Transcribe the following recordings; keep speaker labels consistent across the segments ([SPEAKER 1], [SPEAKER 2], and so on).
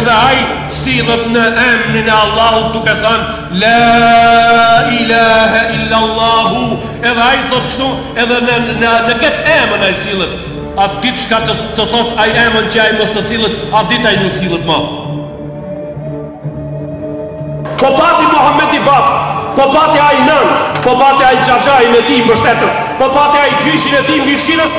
[SPEAKER 1] Edhe ai sillet në emnin e Allahut duke thënë La ilahe illa Allahu. Edhe ai thotë kështu, edhe në në në këtë emën ai sillet. Atë ditë çka të, të thotë ai emën që ai mos të sillet, atë ditë ai nuk sillet më. Po pati Muhammedi babë, po pati ai nënë, po pati ai xhaxhain e tij mbështetës, po pati ai gjyshin e tij mbikëqyrës,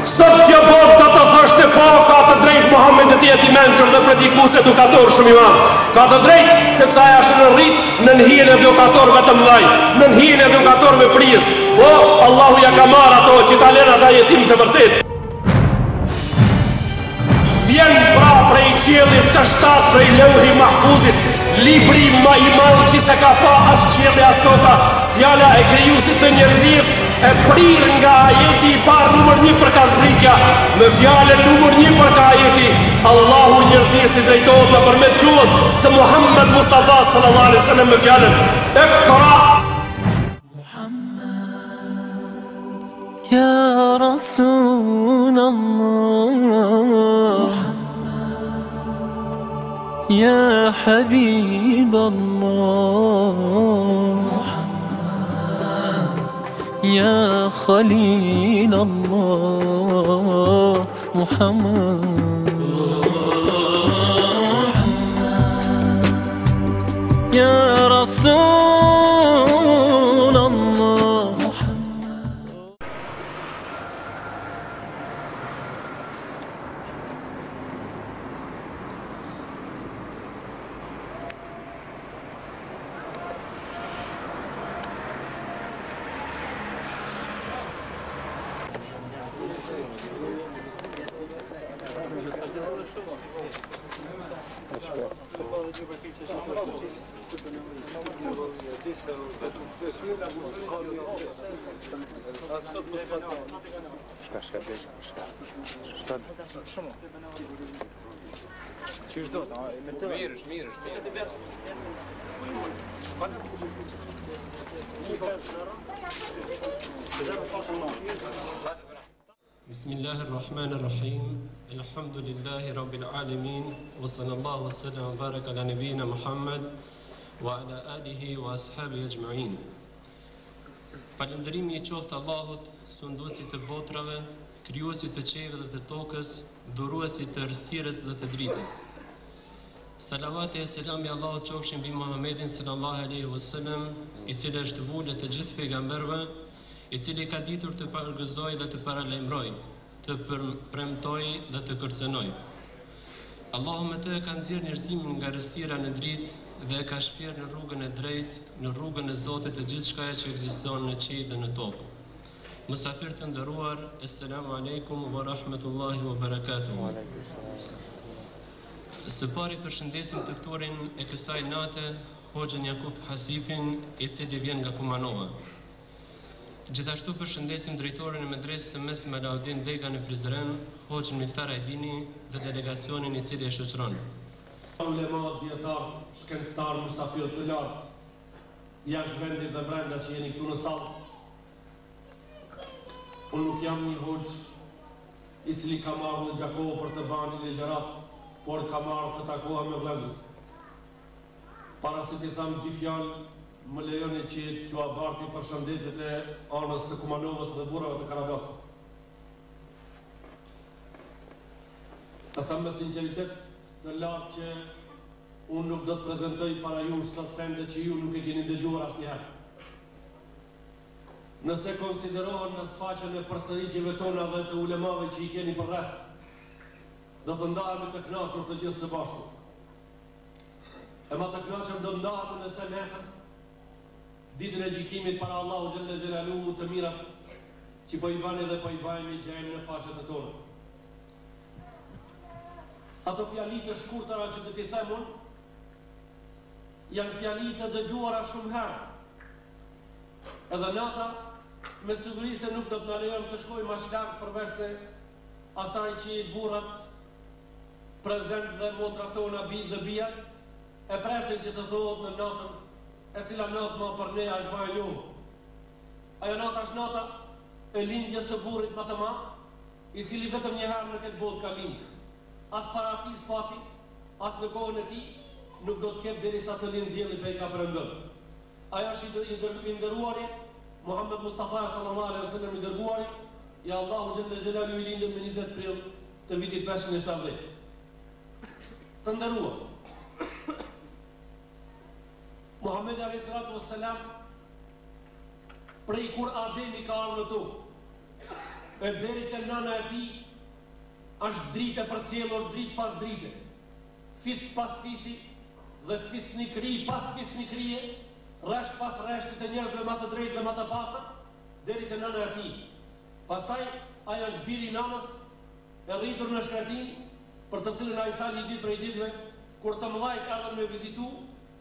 [SPEAKER 1] sot kjo botë do të thoshte po ka të drejtë Muhammedi të jetë i mençur dhe predikues edukator shumë i madh. Ka të drejtë, sepse ai është rrit nën hijen e edukatorëve të mëdhaj, nën hijen e edukatorëve prijës. Po, Allahu ja ka marrë ato që ta lënë ata jetim të vërtetë. Vjen pra prej qiellit të shtatë prej Leuhi Mahfuzit, libri ma i madh që s'e ka pa as qielli as toka, fjala e krijuesit të njerëzisë e prirë nga ajeti i parë numër një për ka zbritja, me fjalën numër një për ka ajeti, Allahu njerëzisë i drejtohet nëpërmjet gjuhës së Muhammed Mustafa sallallahu alaihi wasallam me fjalën Iqra.
[SPEAKER 2] Ya Rasul Allah Ya Habib Allah Ya Khalil Allah Muhammad Ya Rasul Allah
[SPEAKER 3] بسم الله الرحمن الرحيم الحمد لله رب العالمين وصلى الله وسلم وبارك على نبينا محمد وعلى آله وأصحابه أجمعين Falënderimi i qoftë Allahut, sunduesit të botrave, krijuesit të qiejve dhe të tokës, dhuruesit të errësirës dhe të dritës. Salavati e selami i Allahut qofshin mbi Muhammedin sallallahu alaihi wasallam, i cili është vulë e të gjithë pejgamberëve, i cili ka ditur të përgëzojë dhe të paralajmërojë, të premtojë dhe të kërcënojë. Allahu me të e ka nxjerrë njerëzimin nga errësira në dritë dhe e ka shpjerë në rrugën e drejtë, në rrugën e Zotit të gjithçkaje që ekziston në qiej dhe në tokë. Mysafirë të nderuar, Esselamu Alejkum wa Rahmetullahi wa Barakatuhu. Së pari përshëndesim të ftuarin e kësaj nate, Hoxhën Jakup Hasipin, i cili vjen nga Kumanova. Gjithashtu përshëndesim drejtorin e Medresës së Mesme Alaudin Dega në Prizren, Hoxhën Miftar Ajdini dhe delegacionin i cili e shoqëron.
[SPEAKER 1] Ulema, dijetarë, shkencëtarë, mysafirë të lartë, jashtë vendit dhe brenda që jeni këtu në sallë. Unë nuk jam një hoxhë i cili kam ardhur në Gjakovë për të ba një ligjëratë, por kam ardhur të takohem me vëllezërit. Para se t'i them dy fjalë, më lejoni që t'jua barti përshëndetjet e anës së Kumanovës dhe burrave të Karadakut. E them me sinqeritet të lartë që unë nuk do të prezentoj para jush sot sende që ju nuk e keni dëgjuar asnjëherë. Nëse konsiderohen në faqen e përsëritjeve tona dhe të ulemave që i keni përreth, do të ndahemi të kënaqur të gjithë së bashku. E ma të kënaqur do të ndahemi nëse nesër, ditën e gjykimit para Allahu xhelle xhelaluhu të mirat që po i bani dhe po i bajmë i gjejmë në faqet e tona. Ato fjali të shkurtara që do t'i them unë, janë fjali të dëgjuara shumë herë. Edhe nata, me siguri se nuk do të na lejon të shkojmë aq larg përveç se asaj që burrat prezent dhe motrat tona bijtë dhe bijat e presin që të thuhet në natën e cila natë ma për ne asht ba e njohur. Ajo natë asht nata e lindjes së burrit ma të madh, i cili vetëm një herë në këtë botë ka lindur. As para tij s'pati, As në kohën e tij nuk do të ketë derisa të lind dielli prej ka perëndon. Ai është i, i nderuari Muhammed Mustafa sallallahu alaihi wasallam i dërguari i Allahu xhelle xhelaluhu i lindur më 20 prill të vitit 570. Të nderuar. Muhamedi alayhi salatu wassalam prej kur Ademi ka ardhur në tokë e deri te nëna e tij është dritë e përcjellur dritë pas drite, fis pas fisi dhe fisnikëri pas fisnikërie, rresht pas rreshti të njerëzve ma të drejtë dhe ma të pastër, deri te nëna e tij. Pastaj ai është biri i nanës, e rritur në shkretinë, për të cilën ai tha një ditë prej ditëve, kur të mëdhajt erdhën me vizitu,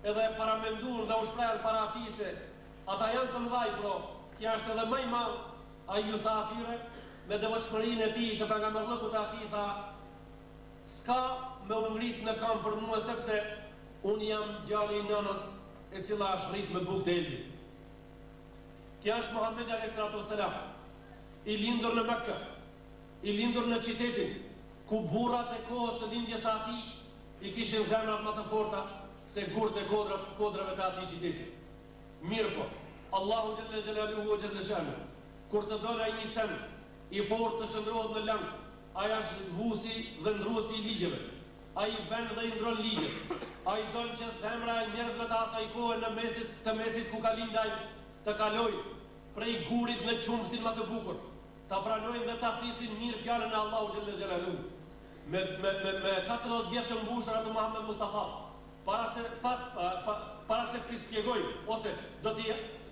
[SPEAKER 1] edhe e paramenduan dhe u shprehën para atij se ata janë të mëdhaj, pro, ky është edhe më i madh, ai ju tha atyre, me devotshmërinë e tij të pejgamberllëkut të atij tha, S'ka me u ngrit në këmbë për mua sepse unë jam djali i nënës e cila është rrit me bukë të elbit. Ky është Muhamedi alejhi salatu vesselam, i lindur në Mekë, i lindur në qytetin ku burrat e kohës së lindjes së atij i kishin zemrat ma të forta se gurët e kodrat, kodrave të atij qyteti. Mirëpo, Allahu xhelle xhelaluhu ve xhelle shanuhu, kur të don ai një send i fortë të shndërrohet në lëng, ai është vusi dhe ndruesi i ligjeve. Ai ven dhe i ndron ligjet. Ai don që zemra e njerëzve të asaj kohe në mesit të mesit ku ka lind ai të kalojë prej gurit në qumështin ma të bukur. Ta pranojnë dhe ta thithin mirë fjalën e Allahut xhelle xhelaluhu. Me me me me 40 vjet të mbushura të Muhammed Mustafas, para se pa, pa, para se t'i shpjegojmë ose do t'i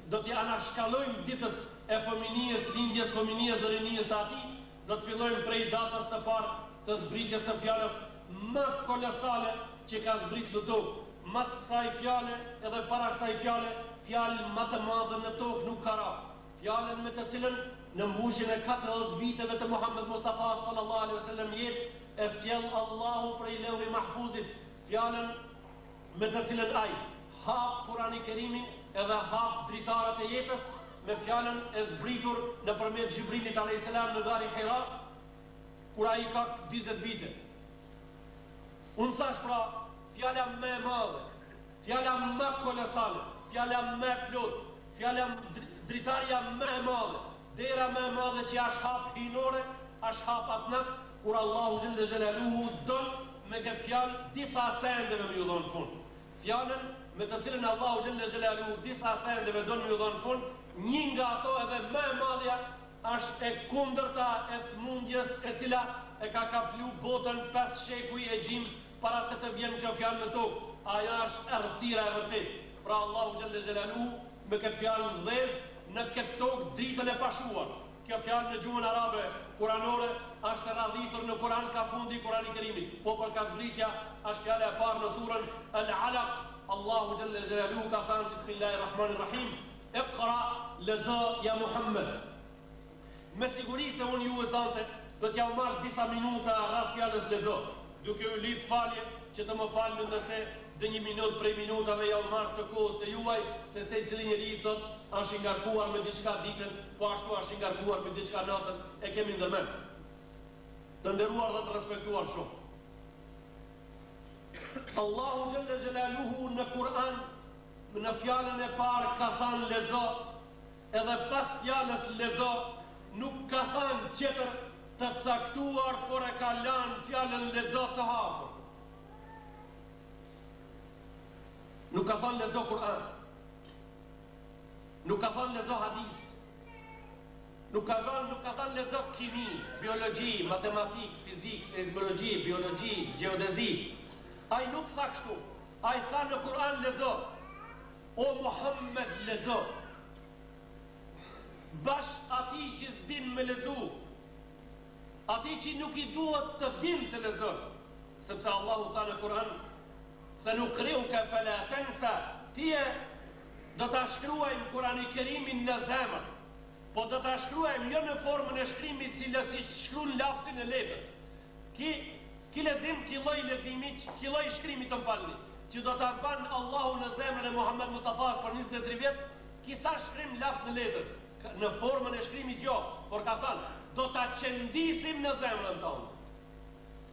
[SPEAKER 1] do t'i anashkalojmë ditët e fëminies, lindjes, fëminies dhe rinies të atij, do të fillojmë prej datës së parë të zbritjes së fjalës më kolosale që ka zbrit në tokë. Mas kësaj fjale edhe para kësaj fjale, fjalë më të madhe në tokë nuk ka ra. Fjalën me të cilën në mbushjen e 40 viteve të Muhammed Mustafa sallallahu alaihi wasallam jetë e sjell Allahu prej Leuhi Mahfuzit, fjalën me të cilën ai hap Kurani Kerimin edhe hap dritaret e jetës me fjalën e zbritur nëpërmjet Xhibrilit alayhis salam në gari Hira kur ai ka 40 vite. Unë thash pra, fjala më e madhe, fjala më kolosale, fjala më e plotë, Fjala dritarja më e madhe, dera më e madhe që asht hap hyjnore, asht hap atë natë kur Allahu xhelle xhelaluhu don me këtë fjalë disa sendeve me ju dhon fund. Fjalën me të cilën Allahu xhelle xhelaluhu disa sendeve don me ju dhon fund, një nga ato edhe më e madhja është e kundërta e smundjes e cila e ka kaplu botën 5 shekuj e gjims para se të vjen kjo fjalë në tokë, ajo është errësira e vërtetë. Pra Allahu xhelle xhelaluhu me këtë fjalë ndhez në këtë tokë dritën e pashuar. Kjo fjalë në gjuhën arabe kuranore është e radhitur në Kuran ka fundi i Kurani Kerimit, po për ka zbritja është fjala e parë në surën Al Alaq. Allahu xhelle xhelaluhu ka thënë Bismillahirrahmanirrahim, Iqra, lexo ja Muhammed. Me siguri se unë juve sante do t'jau marr disa minuta rreth fjalës lexo, duke ju lyp falje që të më falni nëse ndonjë minutë prej minutave jau marr të kohës së juaj, se secili njeri sot është i ngarkuar me diçka ditën, po ashtu është i ngarkuar me diçka natën, e kemi ndërmend. Të nderuar dhe të respektuar shumë. Allahu xhelle xhelaluhu në Kur'an në fjalën e parë ka thënë lexo Edhe pas fjalës lexo nuk ka thanë tjetër të caktuar por e ka lanë fjalën lexo të hapur. Nuk ka thanë lexo Kur'an. Nuk ka thanë lexo hadis. Nuk ka thanë nuk ka thanë lexo kimi, biologji, matematikë, fizikë, seizmologji, biologji, gjeodezi. Ai nuk tha kështu. Ai tha në Kur'an lexo. O Muhammed lexo. Bash atij që s'din me lexu, atij që nuk i duhet të din të lexon, sepse Allahu tha në Kur'an senukriuke fela tensa, ti e do ta shkruajmë Kur'ani Kerimin në zemër, po do ta shkruajmë jo në formën e shkrimit si si shkruan lapsi në letër. Ki Ki lexim, ki lloj leximi, ki lloj shkrimi të më falni, që do ta ban Allahu në zemrën e Muhammed Mustafas për 23 vjet, ki sa shkrim laps në letër, në formën e shkrimit jo, por ka thënë, do ta qendisim në zemrën tonë.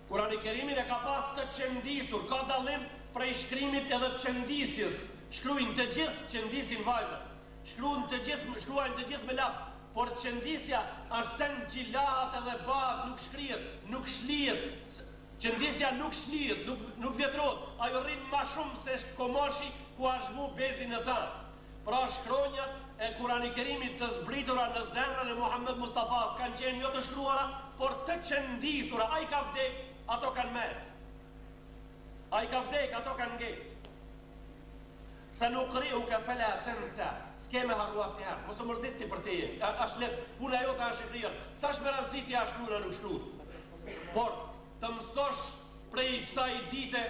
[SPEAKER 1] Kurani Kerimin e ka pas të qendisur, ka dallim prej shkrimit edhe qendisjes. Shkruajnë të gjithë, qendisin vajzat. Shkruajnë të gjithë, shkruajnë të gjithë me laps, por qendisja është send që lahet edhe bahet, nuk shkrihet, nuk shlihet. Qendisja nuk shlihet, nuk nuk vjetrohet, ajo rrin ma shumë se komashi ku asht vu bezi në ta. Pra shkronjat e Kurani Kerimit të zbritura në zemrën e Muhammed Mustafas kanë qenë jo të shkruara, por të qendisura. Ai ka vdek, ato kanë met. Ai ka vdek, ato kanë ngek. Senukriuke fela tensa. S'ke me harru asnjëherë. Mos u mërzit ti për teje. Është lehtë, puna jote është e kryer. S'është me rëndësi ti a shkruan a nuk shkruan. Por të mësosh prej kësaj dite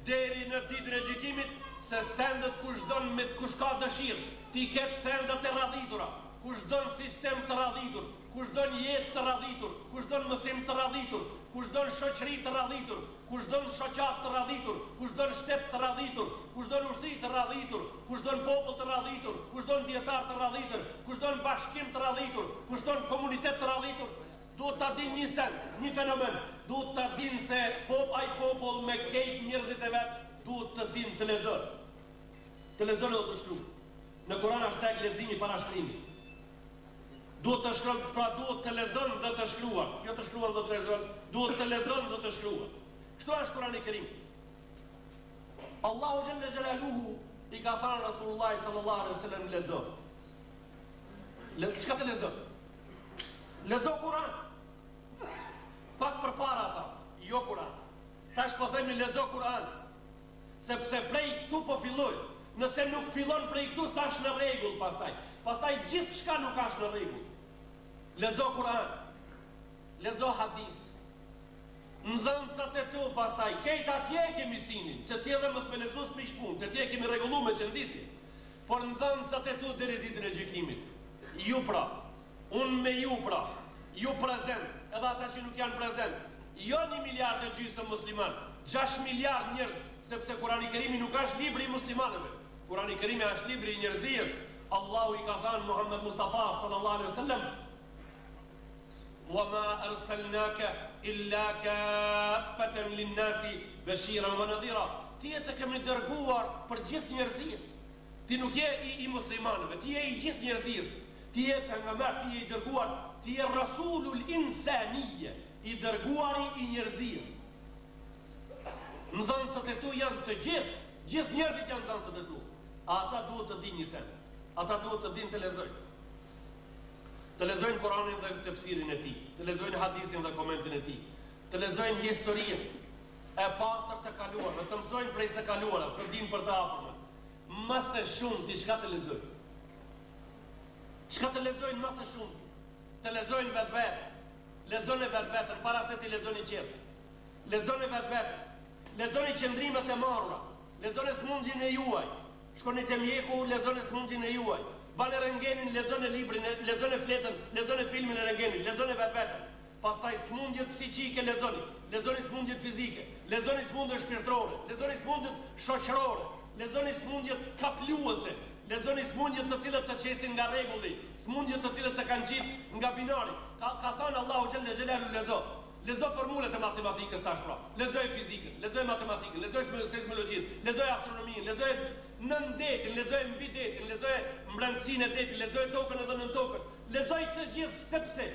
[SPEAKER 1] deri në ditën e gjykimit se sendet kush don me kush ka dëshirë t'i ketë sendet e radhitura, kush don sistem të radhitur, kush don jetë të radhitur, kush don mësim të radhitur, kush don shoqëri të radhitur, kush don shoqatë të radhitur, kush don shtet të radhitur, kush don ushtri të radhitur, kush don popull të radhitur, kush don dijetar të radhitur, kush don bashkim të radhitur, kush don komunitet të radhitur, Duhet ta dinë një send, një fenomen, duhet ta dinë se po ai popull me kejt njerëzit e vet duhet të dinë të lexojnë. Të lexojnë edhe të shkruajnë. Në Kuran është cek leximi para shkrimit. Duhet të shkruan, pra duhet të lexon dhe të shkruan. Jo të shkruan dhe të lexon, duhet të lexon dhe të shkruan. Kështu është Kurani Kerim. Allahu xhelle xhelaluhu i ka thënë Rasulullah sallallahu alaihi wasallam lexo. Le, çka të lexon? Lexo Kur'an. Pak përpara tha, jo Kur'an. Tash po themi lexo Kur'an. Sepse prej këtu po filloj. Nëse nuk fillon prej këtu s'është në rregull pastaj. Pastaj gjithçka nuk është në rregull. Lexo Kur'an. Lexo hadis. Nxënësat e tu pastaj, kejt atje e ke mësimin, se ti edhe mos me lexu s'prish punë, te ti e kemi rregullu me qendisje. Por nxënësat e tu deri ditën e gjykimit. Ju pra, unë me ju pra, ju prezent, edhe ata që nuk janë prezent, jo një miliard e gjysëm musliman, gjashtë miliard njerëz, sepse Kurani Kerimi nuk është libri i muslimanëve, Kurani Kerimi është libri i njerëzisë. Allahu i ka thënë Muhammed Mustafa sallallahu alaihi wasallam, Wa ma arsalnaka illa kaffatan lin-nasi bashiran wa nadhira. Ty të kemi dërguar për gjithë njerëzinë. Ti nuk je i, i muslimanëve, ti je i gjithë njerëzisë. Ti je pejgamber, ti je i dërguar, ti je rasulul insanije, i dërguari i njerëzisë. Nxënësat e tu janë të gjithë, gjithë njerëzit janë nxënësat e tu. Ata duhet të dinë një send. Ata duhet të dinë të lexojnë. Të lexojnë Kuranin dhe tefsirin e tij, të lexojnë hadithin dhe komentin e tij, të lexojnë historinë e pastër të kaluarve, të mësojnë prej së kaluarës, të dinë për të afërmen. Më së shumti çka të lexojnë? Çka të lexojnë më së shumti? Të lexojnë vetveten. Lexoni vetveten para se t'i lexoni tjerët. Lexoni vetveten. Lexoni qëndrimet e marrura. Lexoni sëmundjen e juaj. Shkoni te mjeku, lexoni sëmundjen e juaj. Bani rengenin, lexoni librin, lexoni fletën, lexoni filmin e rengenit, lexoni vetveten. Pastaj sëmundjet psiqike lexoni, lexoni sëmundjet fizike, lexoni sëmundjet shpirtërore, lexoni sëmundjet shoqërore, lexoni sëmundjet kapluese, lexoni sëmundjet të cilat të qesin nga rregulli, sëmundjet të cilat të kanë qitë nga binari. Ka ka thënë Allahu xhelle xhelalu lexo. Lexo formulat e matematikës tash pra. Lexoje fizikën, lexoje matematikën, lexoje seizmologjinë, lexoje astronominë, lexoje nën detin, lexoje mbi detin, lexoje mbrendësinë e detit, lexoje tokën edhe nën tokën. Lexoj të gjithë sepse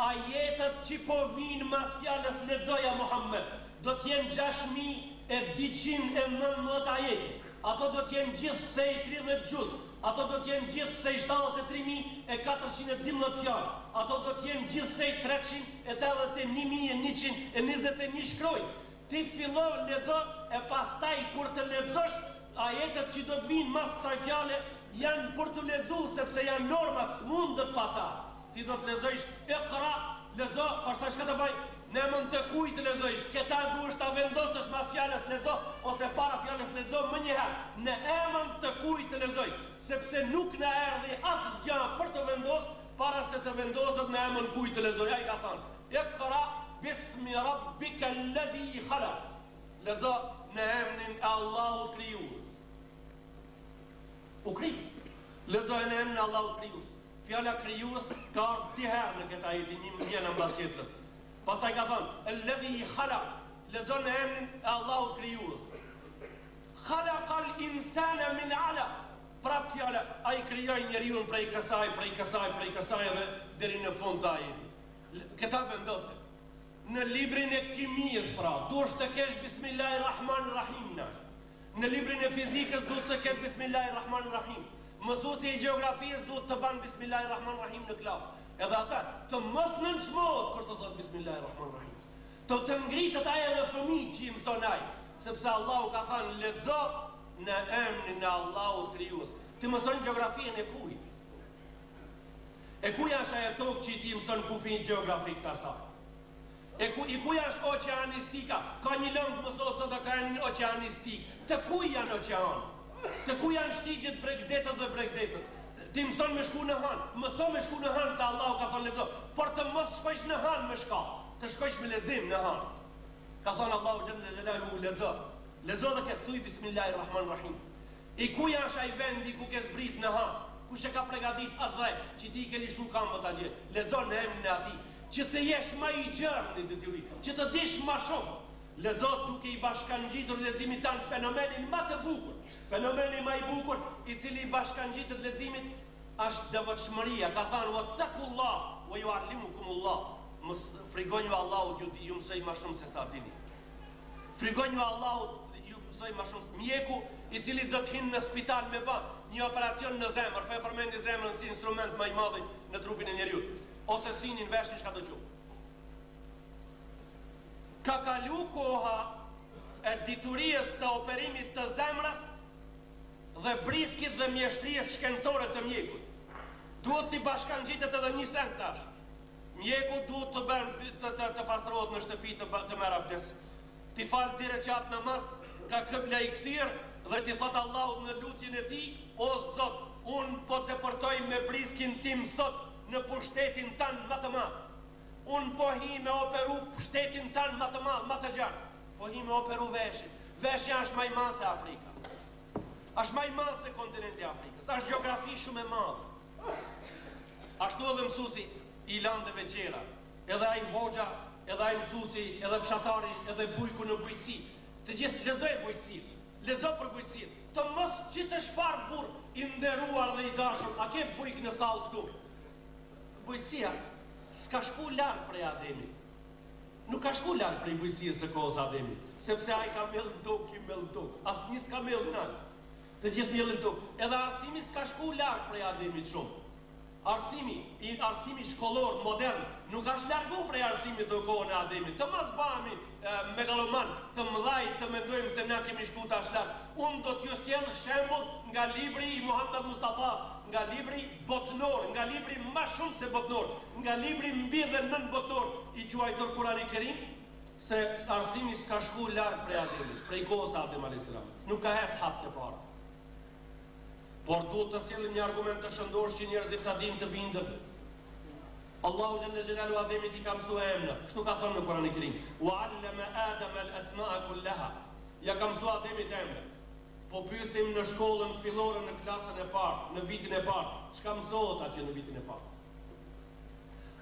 [SPEAKER 1] ajetet që po vijnë mas fjalës lexoja Muhammed do të jenë 6219 ajete. Ato do të jenë gjithsej 30 xhuz. Ato do të jenë gjithsej 73412 fjalë. Ato do të jenë gjithsej 381 121 shkronjë. Ti fillo lexo e pastaj kur të lexosh ajetet që do të vijnë mas kësaj fjale janë për t'u lexu sepse janë norma s'mundet pa ta. Ti do të lexojsh Iqra, lexo, pastaj çka të bëj? Në emën të kujt të lexojsh? Këta duhesh ta vendosësh mas fjalës lexo ose para fjalës lexo menjëherë. Në emën të kujt të lexoj? Sepse nuk na erdhi asgjë për të vendos para se të vendoset në emën kujt të lexoj. Ai ka thënë: Iqra bismi rabbika alladhi khalaq. Lexo në emrin e Allahut krijues. U kri. Lexo në emrin e Allahut krijues. Fjala krijues ka ardhur dy herë në këtë ajet, një njëna mbas tjetrës. Pastaj ka thënë, "Alladhi khalaq." Lexo në emrin e Allahut Krijues. Khalaqal insana min alaq. Prap fjala, ai krijoi njeriun prej kësaj, prej kësaj, prej kësaj edhe deri në fund të ajetit. Këta vendose. Në librin e kimisë pra, duhesh të kesh Bismillahir Rahmanir Rahim në. Në librin e fizikës duhet të ketë Bismillahir Rahmanir Rahim. Mësuesi i gjeografisë duhet të ban Bismillahir Rahmanir Rahim në klasë. Edhe ata të mos nënçmohet kur të thotë Bismillahir Rahmanir Rahim. Të të ngritet ai edhe fëmijët që i mëson ai, sepse Allahu ka thënë lexo në emrin e Allahut krijues. Ti mëson gjeografinë e kujt? E kuj është ajo tokë që ti mëson kufijtë gjeografik të asaj? E ku, i kuj është oqeanistika? Ka një lëndë mësohet sot e ka emrin oqeanistikë. Të kuj janë oqeanet? Të kuj janë shtigjet, bregdetet dhe bregdetet? Ti mëson me shku në hanë, mëso me shku në hanë se Allahu ka thënë lexo, por të mos shkojsh në hanë me shka. Të shkojsh me lexim në hanë. Ka thënë Allahu xhelle xhelaluhu lexo. Lexo dhe ke thuj bismillahir rahmanir rahim. I kuj është ai vendi ku ke zbrit në hanë? Kush e ka pregadit atë dhe që ti i ke lishu kambët atje? Lexo në emrin e atij, që të jesh ma i gjerë në dituri, që të dish ma shumë. Lexo duke i bashkangjitur leximit tand fenomenin ma të bukur. Fenomeni ma i bukur i cili i bashkangjitet leximit është devotshmëria. Ka thënë wattaqullah wa yuallimukumullah. Mos frigonju Allahut ju ju mësoj ma shumë se sa dini. Frigonju Allahut ju mësoj ma shumë. Mjeku i cili do të hinë në spital me ba një operacion në zemër, po e përmendi zemrën si instrument ma i madhi në trupin e njeriut, ose synin, veshin, çka do qoftë. Ka kalu koha e diturisë së operimit të zemrës dhe briskit dhe mjeshtrisë shkencore të mjekut. Duhet t'i bashkangjitet edhe një send tash. Mjeku duhet të bën të të, të pastrohet në shtëpi të të merr abdes. T'i fal dy reqat namaz, ka kibla i kthyer dhe t'i thot Allahut në lutjen e tij, o Zot, unë po depërtoj me briskin tim sot në pushtetin tand ma të madh. Unë po hi me operu pushtetin tand ma të madh, ma të gjerë. Po hi me operu veshin. Veshi është ma i madh se Afrika. Është ma i madh se kontinenti i Afrikës. Është gjeografi shumë e madhe. Ashtu edhe mësuesi i landeve tjera, edhe ai hoxha, edhe ai mësuesi, edhe fshatari, edhe bujku në bujqësi, të gjithë lexoje bujqësinë, lexo për bujqësinë, të mos qitesh fare burrë i nderuar dhe i dashur, a ke bujk në sallë këtu? Bujqësia s'ka shku larg prej Ademit. Nuk ka shku larg prej bujqësisë së kohës Ademit, sepse ai ka mbjellë në tokë, ky mbjell në tokë, asnjë s'ka mbjellë nalt. Të gjithë mbjellin tokë. Edhe arsimi s'ka shku larg prej Ademit shumë. Arsimi, i arsimi shkollor modern nuk asht largu prej arsimit të kohën e Ademit. Të mos bahemi megalloman të mëdhaj të mendojmë se na kemi shku tash larg. Unë do t'ju sjell shembull nga libri i Muhamed Mustafas, nga libri botnor, nga libri ma shumë se botnor, nga libri mbi dhe nën botnor i quajtur Kurani Kerim, Se arsimi s'ka shku larg prej Ademit, prej kohës së Adem alejhi selam, nuk ka ecë hap te para. Por duhet të sjellim një argument të shëndoshë që njerëzit ta dinë të binden. Allahu xhelle xhelalu Ademit i ka mësue emna, kështu ka thënë në Kur'anin Kerim, "Wa 'allama Adama al-asma'a kullaha." Ja ka mësue Ademit emna. Po pyesim në shkollën fillore në klasën e parë, në vitin e parë, çka mësohet atje në vitin e parë?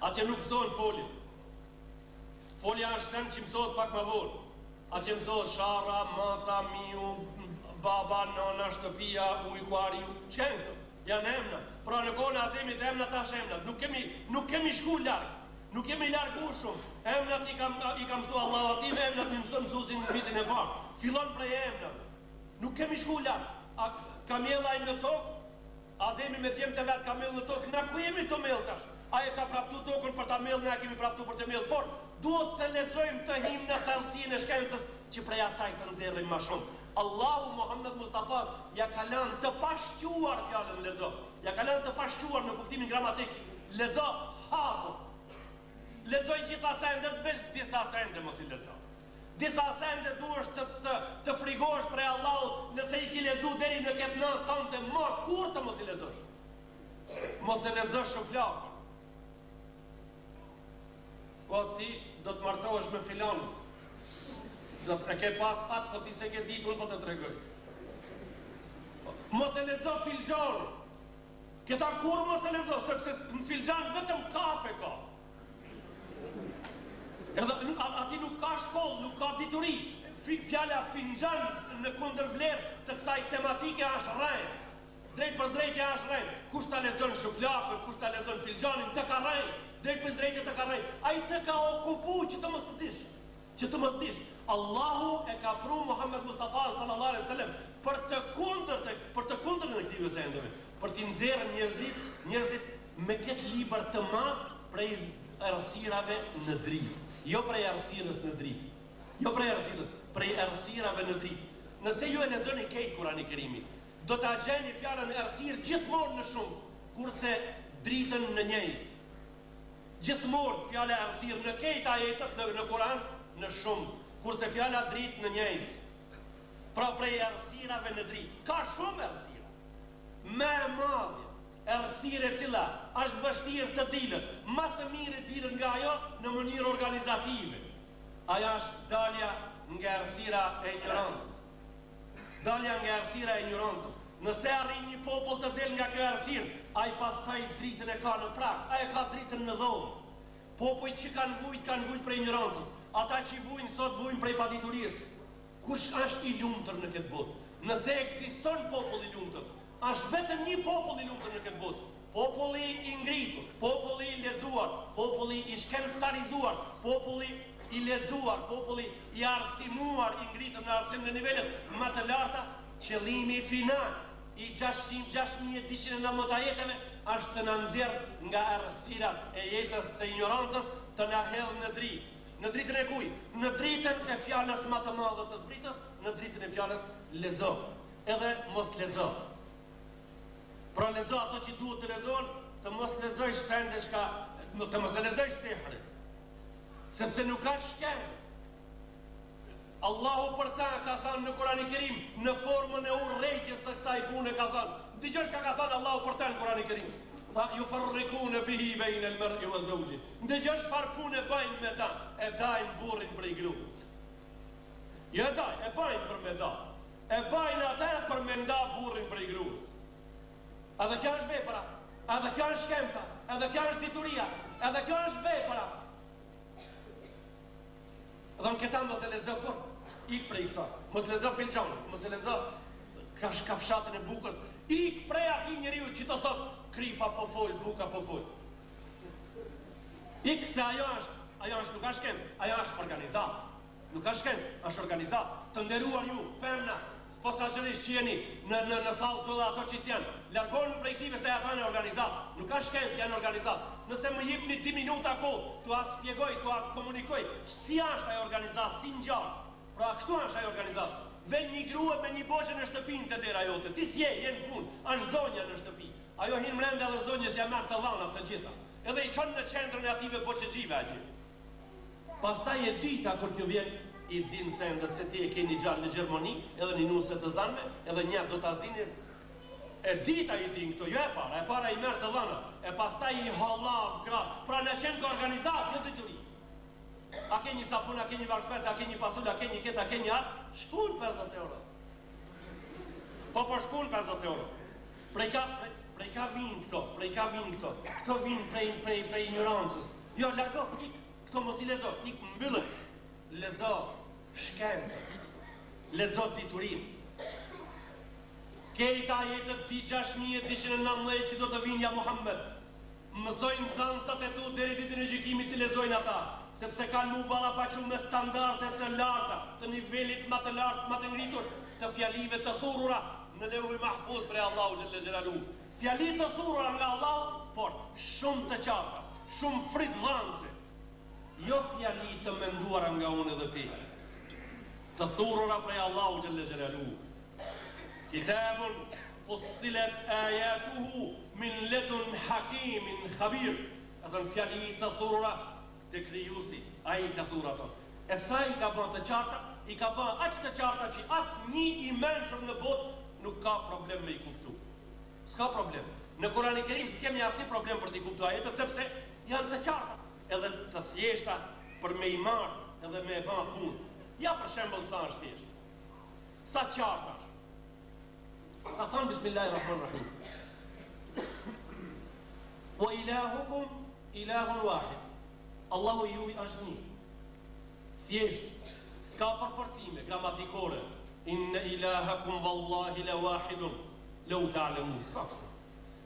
[SPEAKER 1] Atje nuk mësohen foljet. Folja është send që mësohet pak ma vonë. Atje mësohet sharra, maca, miu, baba, nana, shtëpia, ujku, ariu. Çka janë këto? Janë emna. Pra në kohën e Ademit emna tash emna. Nuk kemi nuk kemi shku larg. Nuk jemi largu shumë. Emnat i ka i ka mësu Allahu atij, emnat i mëson mësuesi në vitin e parë. Fillon prej emnave. Nuk kemi shku larg. A ka mjell ai në tokë? Ademi me djemtë e vet ka mjellë në tokë, na ku jemi tu mjellë tash? Ai e ka praptu tokën për ta mjellë, na e kemi praptu për të mjellë, por duhet të lexojmë të hijmë në thellësinë e shkencës që prej asaj të nxjerrim ma shumë. Allahu Muhammed Mustafas ja ka lënë të pashquar fjalën lexo. Ja ka lënë të pashquar në kuptimin gramatik. Lexo hapur. Lexoj gjitha sendet, veç disa sende mos i lexo. Disa sende duhesh të të të frigohesh prej Allahut nëse i ki lexu deri në këtë natë sante ma kurrë të mos i lexosh. Mos e lexosh shuplakën. Po ti do të martohesh me filanin. Do të e ke pas fat, po ti s'e ke ditur, unë po të tregoj. Mos e lexo filxhanin. Këta kurrë mos e lexo, sepse në filxhan vetëm kafe ka. Edhe aty nuk ka shkollë, nuk ka dituri. Fjala finxhan në kundërvlerë të kësaj tematike është rrejt. Drejtpërdrejti është rrejt. Kush ta lexon shuplakën, kush ta lexon filxhanin, të ka rrejt. Drejtpërdrejti të ka rrejt. Ai të ka okupu që të mos të dish. Që të mos dish. Allahu e ka pru Muhammed Mustafa sallallahu alaihi wasallam për të kundërt, për të kundërtën e këtyre sendeve, për t'i nxjerrë njerëzit, njerëzit me këtë libër të madh prej errësirave në dritë, jo prej errësirës në dritë, jo prej errësirës, prej errësirave në dritë. Nëse ju e lexoni kejt Kurani Kerimin, do ta gjeni fjalën errësirë gjithmonë në shumës, kurse dritën në njëjës. Gjithmonë fjala errësirë në kejt ajetet në në Kuran në shumës, kurse fjala dritë në njëjës. Pra prej errësirave në dritë. Ka shumë errësira. Më e madhja, errësirë e cila është vështirë të dilet, ma së miri dilet nga ajo në mënyrë organizative. Ajo është dalja nga errësira e injorancës. Dalja nga errësira e injorancës. Nëse arrin një popull të del nga kjo errësirë, ai pastaj dritën e ka në prag, ai e ka dritën në dhomë. Popujt që kanë vujt, kanë vujt prej injorancës. Ata që vujnë sot, vujnë prej paditurisë. Kush është i lumtur në këtë botë? Nëse ekziston popull i lumtur, është vetëm një popull i lumtur në këtë botë. Populli i ngritur, populli i lexuar, populli i shkencëtarizuar, populli i lexuar, populli i arsimuar, i ngritur në arsim në nivelet më të larta, qëllimi final i 6219 ajeteve është të na nxjerrë nga errësirat e jetës së injorancës, të na hedhë në dritë. Në dritën e kujt? Në dritën e fjalës më të madhe të zbritës, në dritën e fjalës lexo. Edhe mos lexo. Pra lexo ato që duhet të lexohen, të mos lexojsh sende çka, të mos e lexojsh sehrin. Sepse nuk ka shkencë. Allahu për ta ka thënë në Kurani Kerim, në formën e urrejtjes së kësaj pune ka thënë. Dëgjo çka ka thënë Allahu për ta në Kurani Kerim. Tha yufarriquna bihi bayna al-mar'i wa zawji. Dëgjo çfarë pune bëjnë me ta, e dajnë burrin prej gruas. Jo e dajnë, e bëjnë për me da. E bajnë atë për me nda burrin prej gruas. Edhe kjo është vepra, edhe kjo është shkenca, edhe kjo është dituria, edhe kjo është vepra. Dhe në këta mos e lexo kurrë, ik prej kësaj, mos lexo filxhanin, mos e lexo kash kafshatën e bukës, ik prej atij njeriu që të thot kripa po fol, buka po fol. Ik se ajo është, ajo është nuk është shkencë, ajo është organizatë. Nuk është shkencë, është organizatë. Të nderuar ju, femna, posaçërisht që jeni në në në sallë këtu dhe ato që s'janë, largohuni prej këtyre se ata janë organizatë. Nuk është shkencë, janë organizatë. Nëse më jepni dy minuta kohë, t'ua shpjegoj, t'ua komunikoj si është ajo organizatë, si ngjan. Pra kështu është ajo organizatë. Vjen një grua me një boçe në shtëpinë te dera jote. Ti s'je, je në punë, është zonja në shtëpi. Ajo hin mrenda dhe zonjës ia merr të dhanat të gjitha. Edhe i çon në qendrën e atyve boçexhive atje. Pastaj e dyta kur kjo vjen i din sendet se ti e ke një djalë në Gjermani edhe një nuse të zanme edhe nja do ta zini e dyta i din këto jo e para e para i merr të dhënat e pastaj i hallav gratë pra na qenka organizatë jo dituri a ke një sapun a ke një varg a ke një pasul a ke një këtë a ke një atë shkun 50 euro po po shkun 50 euro prej ka prej, prej ka vijnë këto prej ka vijnë këto këto vijnë prej prej prej injorancës Jo, largo, ik, këto mos i lexo, ik, mbylle. Lexo shkencën. Lexo diturinë. Kejt ajetet dy 6219 që do të vinë ja Muhammed. Mësoj nxënësat e tu deri ditën e gjykimit të lexojnë ata, sepse kanë mu ballafaqu me standarde të larta, të nivelit më të lartë, më të ngritur, të fjalive të thurura në Leuhi Mahfuz prej Allahu xhelle xhelaluhu. Fjali të thurura nga Allahu, por shumë të qarta, shumë frytdhënëse, jo fjali të menduara nga unë dhe ti, të thurura prej Allahu xhelle xhelaluhu. Kitabun fussilet ayatuhu min ledun hakimin khabir. E thënë fjali të thurura te krijuesi, ai i ka thurë ato. E sa i ka bërë të qarta, i ka bërë aq të qarta që asnjë i mençur në botë nuk ka problem me i kuptu. S'ka problem. Në Kurani Kerim s'kemi asnjë problem për t'i kuptuar ajetet sepse janë të qarta edhe të thjeshta për me i marrë edhe me e ba punë. Ja për shembull sa është thjesht. Sa qartë është. Ka thënë Bismillahirrahmanirrahim. Wa ilahukum ilahun wahid. Allahu juaj është një. Thjesht, s'ka përforcime gramatikore, Inne ilahakum wallahi la wahidun, law ta'lamun. S'ka kështu.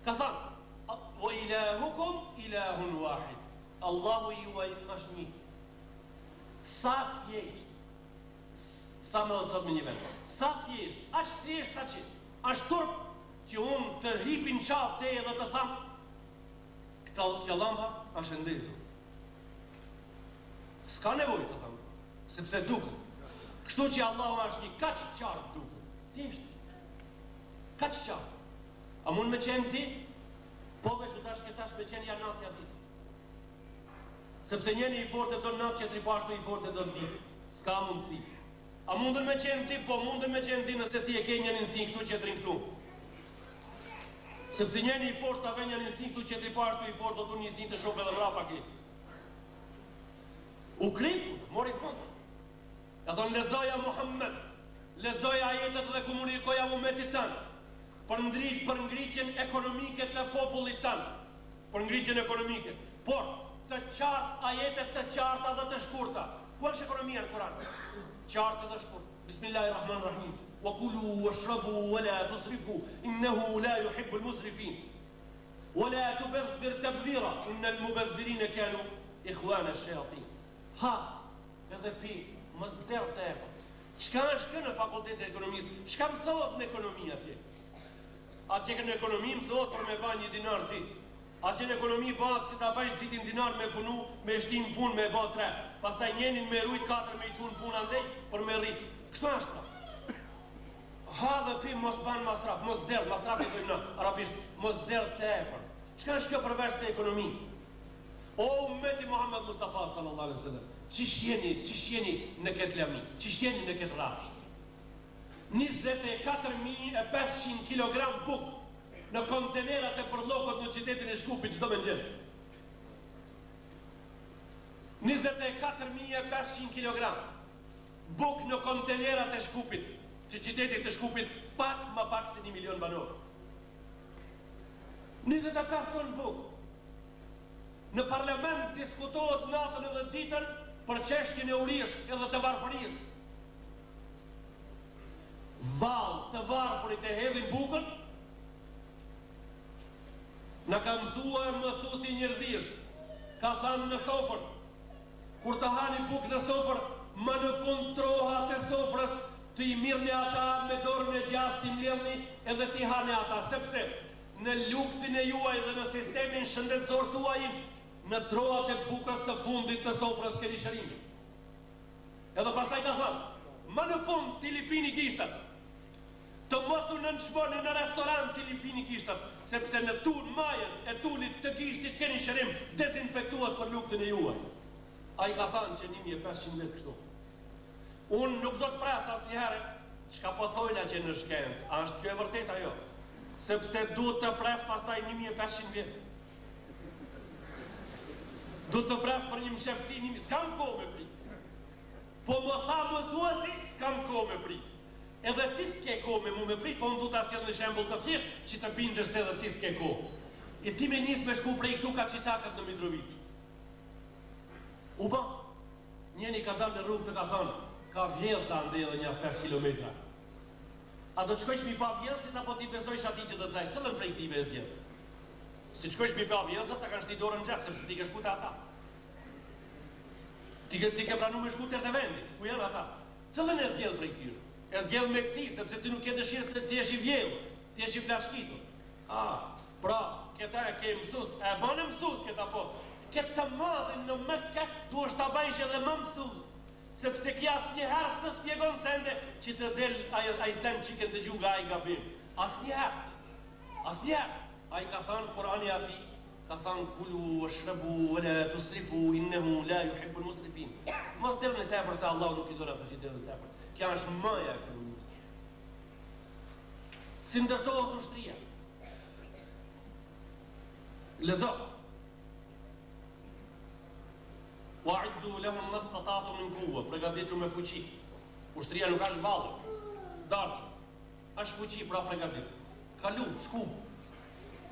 [SPEAKER 1] Ka thënë, Wa ilahukum ilahun wahid. Allahu i juaj është një. Sa thjesht. Thamë edhe sot në një vend. Sa thjesht, aq thjesht sa që është turp që unë të hipi në qafë teje dhe të tham këta kjo llamba është e ndezur. S'ka nevojë të tham, sepse duket. Kështu që Allahu është një kaq qartë duket. Thjesht. Kaq qartë. A mund me qenë dy? Po veç u dashke tash me qenë ja natë ja ditë. Sepse njëni i fortë e don natë, qetri po ashtu i fortë e don ditë. S'ka mundësi. A mundën me qenë dy? Po mundën me qenë dy nëse ti e ke njënin sy këtu, qetrin këtu. Sepse njëni i fortë ta vë njënin sy këtu, qetri po ashtu i fortë, do të një sy të shoh edhe mrapa ki. U krip, mori fund. Ka thonë lexoja Muhammed, lexoja ajetet dhe komunikoja umetit tënd për ndrit për ngritjen ekonomike të popullit tënd, për ngritjen ekonomike. Por, të qartë ajete të qarta dhe të shkurta. Ku është ekonomia në Kur'an? Qartë dhe shkurt. Bismillahirrahmanirrahim. Wa kulu washrabu wa la tusrifu innahu la yuhibbu al-musrifin. Wa la tubadhir tabdhira innal mubadhirina kanu ikhwana ash-shayatin. Ha, edhe pi, mos derdh tepër. Çka është kjo në fakultetin e ekonomisë? Çka mësohet në ekonomi atje? Atje në ekonomi mësohet për me ba një dinar dy. Atje në ekonomi bëhet si ta bëjsh dytin dinar me punu, me shti në punë me ba tre. Pastaj njenin me rujt katër me i çu në punë andej për me rrit. Kështu është ta. Ha dhe pi mos ban masraf, mos derdh, masraf i thojmë në arabisht, mos derdh tepër. Çka është kjo përveç se ekonomi? O ummeti Muhammed Mustafa sallallahu alaihi wasallam, qysh jeni, qysh jeni në këtë lami, qysh jeni në këtë rrafsh? 24500 kilogram bukë në kontenerat e bërllokut në qytetin e Shkupit çdo mëngjes. 24500 kilogram bukë në kontenerat e Shkupit, të qytetit të Shkupit, pak më pak se 1 milion banorë. 25 ton bukë. Në parlament diskutohet natën edhe ditën për çështjen e urisë edhe të varfërisë. Vallë, të varfërit e hedhin bukën? Na ka mësuar mësuesi i njerëzisë, ka thanë në sofër, kur të hani bukë në sofër, më në fund trohat e sofrës t'i mirrni ata me dorën e djathtë t'i mbledhni edhe t'i hani ata, sepse në luksin e juaj dhe në sistemin shëndetësor tuajin, në trohat e bukës së fundit të sofrës keni shërimin. Edhe pastaj ka thënë, më në fund t'i lipini gishtat. Të mos u nënçmoni në restorant t'i lipini gishtat, sepse në tul majën e tulit të gishtit keni shërim dezinfektues për lukthin e juaj. Ai ka thënë që 1500 vjet kështu. Unë nuk do të pres asnjëherë çka po thojnë atje në shkencë, a është kjo e vërtetë ajo? Sepse duhet të pres pastaj 1500 vjet. Duhet të pres për një mshefësi një... S'kam kohë me prit. Po më tha mësuesi, s'kam kohë me prit. Edhe ti s'ke kohë me mu me prit, po unë du ta sjell një shembull të thjeshtë që të bindesh se edhe ti s'ke kohë. E ti me nis me shku prej këtu ka qitakët në Mitrovicë. U ba. Njeni ka dalë në rrugë të ka thënë, ka vjedhësa andej edhe nja 5 kilometra. A do të shkojsh mi pa vjedhësit apo t'i besojsh atij që të thashë, cilën prej këtyve e zgjedh? Si të shkojsh mi pa vjedhësat, ta kanë shti dorën në xhep, sepse ti ke shku te ata. Ti ke ti ke pranu me shku te vendi, ku janë ata? Cilën e zgjedh prej këtyre? E zgjedh me kthi, sepse ti nuk ke dëshirë të të jesh i vjedhur, të jesh i plaçkitur. Ah, pra, këta e ke mësus, e bën mësus këta po. Këtë të madhin në Mekë duhesh ta bëjsh edhe më mësus, sepse ky asnjëherë s'të spjegon sende që të del ai ai send që ke dëgju nga ai gabim. Asnjëherë. Asnjëherë. Ai ka thënë Kurani atij, ka thënë kulu washrabu wala tusrifu innahu la yuhibbu al-musrifin. Mos derdhni tepër se Allahu nuk i don ata që derdhin tepër. Kjo është maja e ekonomisë. Si ndërtohet ushtria? Lexo. Wa a'iddu lahum mastata'tum min quwwa, përgatitu me fuqi. Ushtria nuk është valle. Darsëm. Është fuqi pra pregatit. Kalu, shku.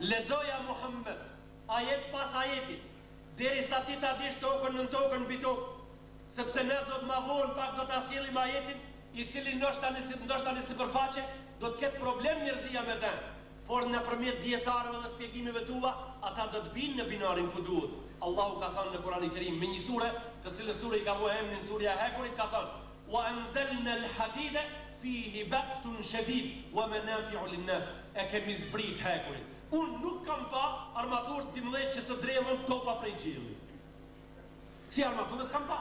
[SPEAKER 1] Lexoja Muhammed, ajet pas ajeti, derisa ti ta dish tokën nën tokën mbi tokë. Sepse ne do të ma vonë pak do ta sjellim ajetin, i cili ndoshta në ndoshta në sipërfaqe do të ketë problem njerëzia me të, por nëpërmjet dijetarëve dhe shpjegimeve tua, ata do të bijnë në binarin ku duhet. Allahu ka thënë në Kur'anin Kerim me një sure, të cilës sure i ka vu emrin Surja e Hekurit, ka thënë: "Wa anzalna al-hadida fihi ba'sun shadid wa manafi'u lin-nas." E kemi zbrit hekurin. Unë nuk kam pa armaturë 12 që të dredhën topa prej qiellit. Kësi armature s'kam pa.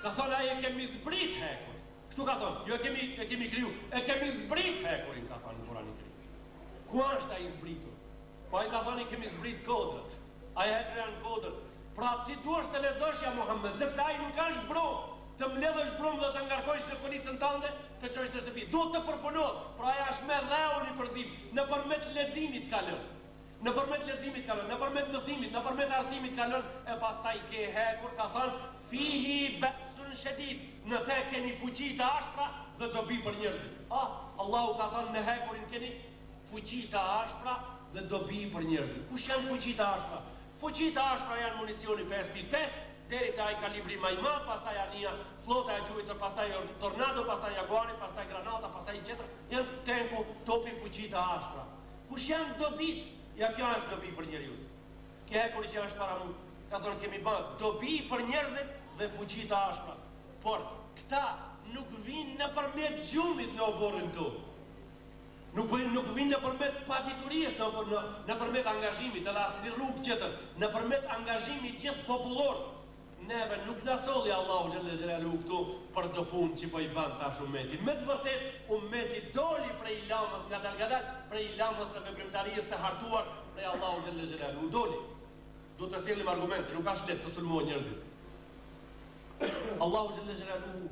[SPEAKER 1] Ka thonë ai e kemi zbrit hekurin. Kështu ka thonë, jo e kemi, e kemi kriju, e kemi zbrit hekurin, ka thonë në Kur'anin Kerim. Ku është ai zbritur? Po ai ka thonë i kemi zbrit kodrët. Ai hekuri janë kodër. Pra ti duhesh të lexosh ja Muhammed, sepse ai nuk është brum. Të mbledhësh brum dhe të ngarkojsh në kolicën tënde, të çosh në shtëpi. Duhet të përpunohet. Pra ai është me dheun i përzim, nëpërmjet leximit kalon. Nëpërmjet leximit kalon, nëpërmjet mësimit, nëpërmjet arsimit kalon e pastaj ke hekur ka thënë fihi ba'sun shedid, në te keni fuqi të ashpra dhe dobi për njerëzit. Ah, Allahu ka thënë në hekurin keni fuqi të ashpra dhe dobi për njerëzit. Kush janë fuqitë e ashpra? Fuqitë e ashpra janë municioni 5.5 deri te ai kalibri ma i madh, pastaj anija, flota e gjuajtur, pastaj tornado, pastaj jaguari, pastaj granata, pastaj tjetër, janë tenku, topi fuqi të ashpra. Kush janë dobitë? Ja kjo është dobi për njeriun. Ky hekuri që është para mu, ka thonë kemi ba dobi për njerëzit dhe fuqi të ashpra. Por, këta nuk vijnë nëpërmjet gjumit në oborrin tonë. Nuk vijnë nuk vijnë nëpërmjet paditurisë në, në, nëpërmjet angazhimit edhe asnjë rrugë tjetër, nëpërmjet angazhimit gjithë popullor. Neve nuk na solli Allahu xhelle xhelaluhu këtu për do punë që po i ban tash ummeti. Me të vërtetë ummeti doli prej lamës ngadal ngadal, prej lamës së veprimtarisë të hartuar prej Allahu xhelle xhelaluhu doli. Duhet të sjellim argumente, nuk është lehtë të sulmohen njerëzit. Allahu xhelle xhelaluhu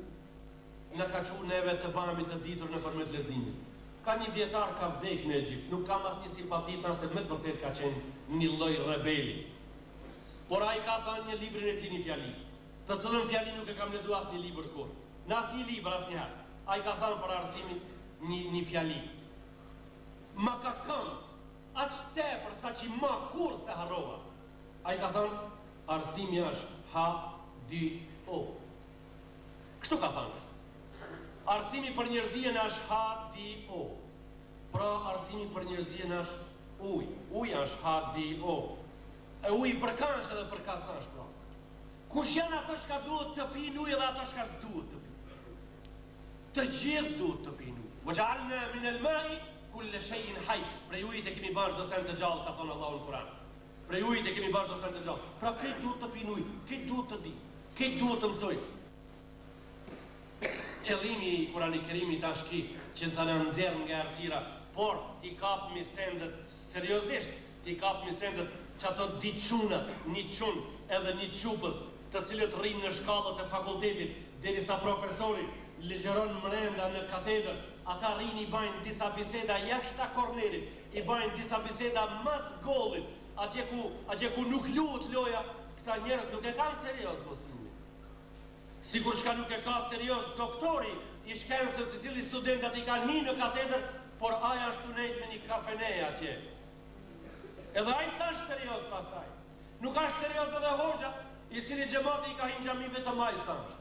[SPEAKER 1] na ka çu neve të bëhemi të ditur nëpërmjet leximit. Ka një dietar ka vdek në Egjipt, nuk kam asnjë simpati ta se me të vërtetë ka qenë një lloj rebeli. Por ai ka thënë në librin e tij një fjali, të cilën fjali nuk e kam lexuar asnjë libër kurrë. Në asnjë libër asnjëherë. Ai ka thënë për arsimin një një fjali. Ma ka kënd aq tepër sa që ma kurrë s'e harrova. Ai ka thënë arsimi është H D O. Kështu ka thënë. Arsimi për njerëzinë është H D O. Pra arsimi për njerëzinë është ujë. Uji është H D O. E uji për ka është edhe për ka s'është pra. Kush janë ato çka duhet të pinë ujë edhe ato çka s'duhet të pinë? Të gjithë duhet të pinë ujë. Wa ja'alna min al-ma'i kulla shay'in hayy. Prej ujit e kemi bërë çdo send të gjallë, ka thonë Allahu në Kur'an. Prej ujit e kemi bërë çdo send të gjallë. Pra krejt duhet të pinë ujë, krejt duhet të dinë, krejt duhet të mësojnë. Qëllimi i Kur'ani Kerimit është ky, që të na nxjerr nga errësira, por t'i kapmi sendet seriozisht, T'i kapmi sendet qato dy çuna, një çun edhe një çupëz, të cilët rrinë në shkallët e fakultetit, derisa profesori ligjëron mrenda në katedër, ata rrinë i bajnë disa biseda jashta kornerit, i bajnë disa biseda mas gollit, atje ku, atje ku nuk luhet loja, këta njerëz nuk e kanë serioz mësimin. Sikur çka nuk e ka serioz doktori i shkencës i cili studentat i kanë hi në katedër, por ai është tu nejt me një kafene atje. Edhe ai s'është serioz pastaj. Nuk është serioz edhe hoxha, i cili xhemati i ka hi në xhami vetëm ai s'është.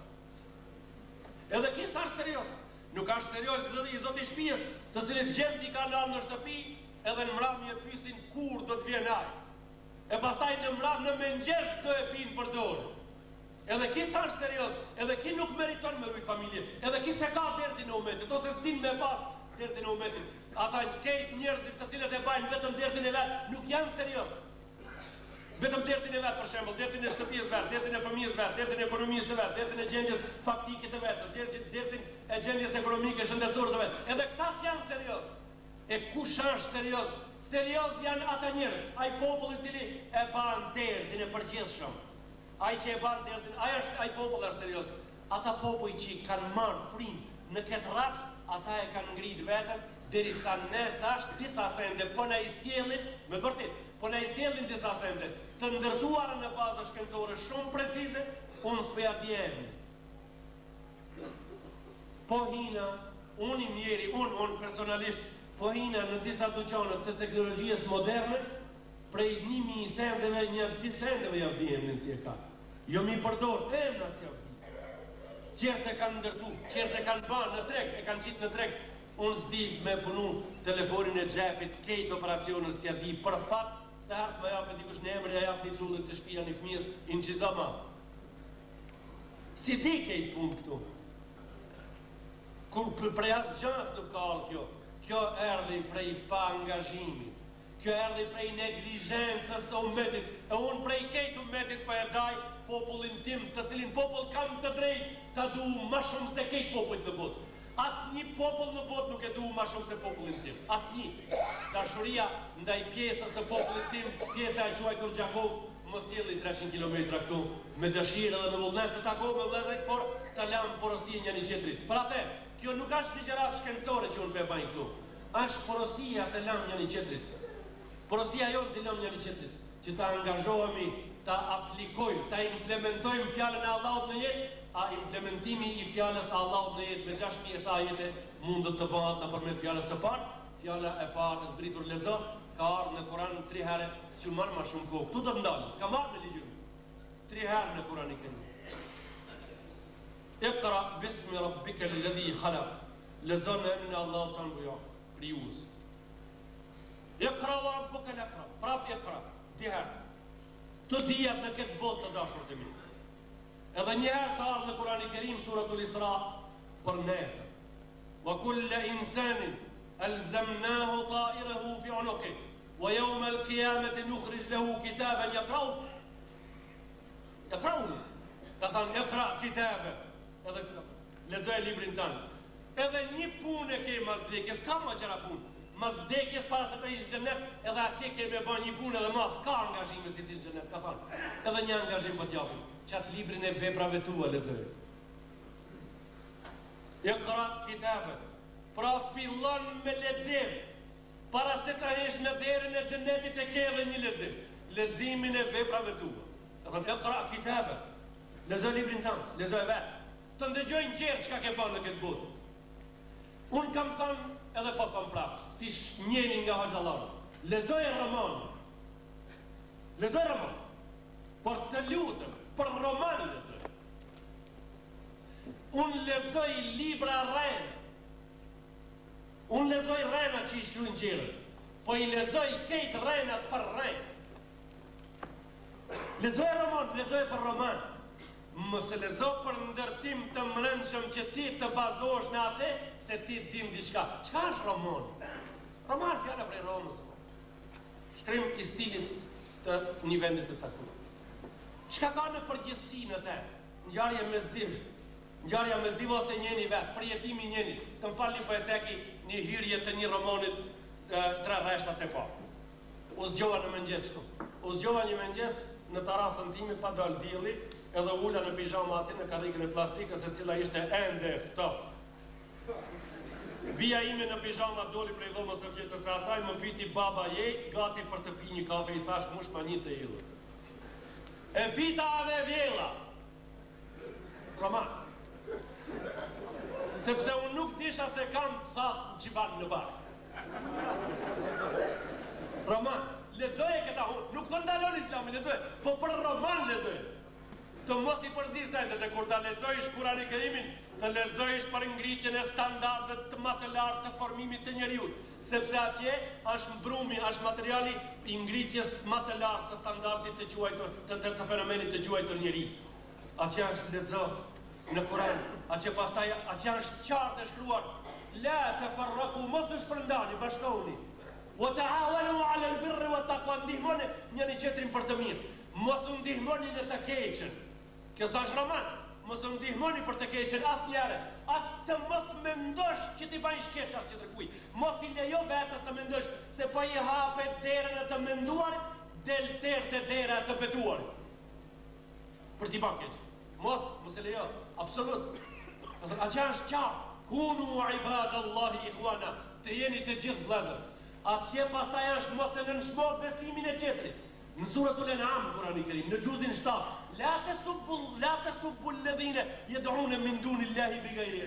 [SPEAKER 1] Edhe ky s'është serioz. Nuk është serioz i zoti i shtëpisë, të cilit djemtë i kanë ardhur në shtëpi, edhe në mramje e pyesin kur do të vjen ai. E pastaj në mram në mëngjes do e pinë për dorë. Edhe ky s'është serioz, edhe ky nuk meriton me rujt familje, edhe ky s'e ka derdin e umetit, ose s'din me pas derdin e umetit. Ata kejt njerëzit të cilët e bajnë vetëm derdin e vet, nuk janë serioz. Vetëm derdin e vet, për shembull, derdin e shtëpisë vet, derdin e fëmijës vet, derdin e ekonomisë së vet, derdin e gjendjes faktike të vetës, derdin, derdin e gjendjes ekonomike, shëndetësore të vet. Edhe këta s'janë serioz. E kush është serioz? Serioz janë ata njerëz, ai popull i cili e ban derdin e përgjithshëm. Ai që e ban derdin, ai është ai popull është serioz. Ata popuj që kanë marrë frymë në këtë rrafsh, ata e kanë ngrit veten derisa ne tash disa sende po na i sjellin, me të vërtetë, po na i sjellin disa sende të ndërtuara në baza shkencore shumë precize, unë s'po ja di emrin. Po hina, unë i mjeri, unë, unë personalisht, po hina në disa dyqane të teknologjisë moderne, Prej 1000 sendeve nja dy sendeve jav di emrin si e ka. Jo mi përdor emrat s'jav di. Tjerët e kanë ndërtu, tjerët e kanë ba në treg, e kanë qitë në treg. Unë s'di me punu telefonin e xhepit, kejt operacionet s'ja di, për fat, sa herë të më jape dikush në emër, ja jap një çullit te shpia një fëmijës, inçizo ma. S'i di kejt punë këtu. Kur prej asgjasë nuk ka ardhë kjo. Kjo erdhi prej paangazhimit. Kjo erdhi prej neglizhencës së ummetit, e unë prej kejt ummetit po e daj popullin tim, të cilin popull kam të drejtë ta du ma shumë se kejt popujt në botë. Asnjë popull në botë nuk e du ma shumë se popullin tim. Asnjë. Dashuria ndaj pjesës së popullit tim, pjesa e quajtur Gjakovë, më sjelli 300 kilometra këtu, me dëshirë edhe me vullnet të takohem me vëllezërit, por ta lamë porosinë njani-tjetrit. Për atë, kjo nuk asht ligjëratë shkencore që unë po e baj këtu. Asht porosia të lamë njani qetrit. Porosia jonë t'i lamë njani qetrit, që të angazhohemi ta aplikojmë, ta implementojmë fjalën e Allahut në jetë, a implementimi i fjalës së Allahut në jetë me 6000 e sa ajete mundet të bëhet nëpërmjet fjalës së parë, fjala e parë e zbritur lexo, ka ardhur në Kur'an tri herë, s'ju marr ma shumë kohë. Këtu do të ndalem, s'kam ardhur me ligjëru. Tri herë në Kur'an i kemi. Iqra bismi rabbika alladhi khalaq. Lexo në emrin e Allahut tënd bujar, krijues. Iqra wa rabbuka al-akram. Prap iqra, dy herë. Të dyjat në këtë botë të dashur të mi. Edhe një herë ka ardhur në Kur'anin Kerim suratul Isra për nesër. Wa kulla insanin alzamnahu ta'irahu fi 'unuqihi wa yawma al-qiyamati nukhrij lahu kitaban yaqra'u. Yaqra'u. Ka thënë iqra kitabak. Edhe Lexoje librin tënd. Edhe një punë e ke mas vdekjes, s'ka ma tjera punë. Mas vdekjes para se të hish në xhennet, edhe atje ke me ba një punë edhe ma s'ka angazhime si të hish në xhennet, ka thënë. Edhe një angazhim po t'japim, qat librin e veprave tua lexoje. Iqra kitabak. Pra fillon me lexim. Para se të hish në derën e xhennetit e ke edhe një lexim, leximin e veprave tua. Ka thënë Iqra kitabak. Lexo librin tënd, lexoje vetë. Të ndëgjojnë tjerë çka ke bërë në këtë botë. Unë kam thënë edhe po them prapë, si njëri nga hoxhallarët, lexoje romanin. Lexoje romanin. Por të lutem, për roman lexoje. Unë lexoj libra rrena. Unë lexoj rrena që i shkruajnë tjerët. Po i lexoj kejt rrenat për rrenë. Lexoje roman, lexoje për roman. Mos e lexo për ndërtim të mbrendshëm që ti të bazohesh në atë se ti din diçka. Çka është romani? Roman fjala prej Romës. Shkrim i stilit të një vendi të caktuar. Çka ka në përgjithësi në të? Ngjarje mes dive. Ngjarja mes dive ose njeni vet, përjetimi i njenit. Të më falni po e ceki një hyrje të një romanit tre rreshtat e parë. U zgjova në mëngjes kështu. U zgjova një mëngjes në tarracën time pa dalë dielli, edhe u ula në pizhama atje në karrikën e plastikës e cila ishte ende e ftoftë. Bija ime në pizhama doli prej dhomës së fjetjes së asaj, më pyeti baba je gati për të pi një kafe, i thashë mushma një të idhur. E pita edhe e vjella. Roman. Sepse unë nuk disha se kam thatë çiban në bark. Roman. Lexoje këta unë, nuk të ndalon islami, lexoje, po për roman lexoje. Të mos i përzish sendet e kur ta lexojsh Kurani Kerimin, të lexojsh për ngritjen e standardit të ma të lartë të formimit të njeriut, sepse atje është brumi, është materiali i ngritjes ma të lartë të standardit të quajtur, të, të, të fenomenit të quajtur njeri. Atje është lexo në Kur'an, atje pastaj atje është qartë e shkruar la tafarraku mos u shpërndani, bashkohuni. Wa ta'awanu 'ala al-birri wa taqwa ndihmoni njëri tjetrin për të mirë. Mos u ndihmoni në të keqen. Kjo s'është roman. Mos u ndihmoni për të keqen asnjëherë. As të mos mendosh që t'i bajsh keq as tjetërkujt. Mos i lejo vetes të mendosh se po i hape derën e të menduarit, del deri te dera e të betuarit. Për t'i ba keq. Mos, mos e lejo. Absolut. Do thotë, atje është qartë. Kunu ibadallahi ikhwana. Të jeni të gjithë vëllezër. Atje pastaj është mos e nënçmo besimin e tjetrit. Në suratul An'am Kurani Kerim, në xhuzin 7, la tasubbu la tasubbu alladhina yad'una min dunillahi bighayri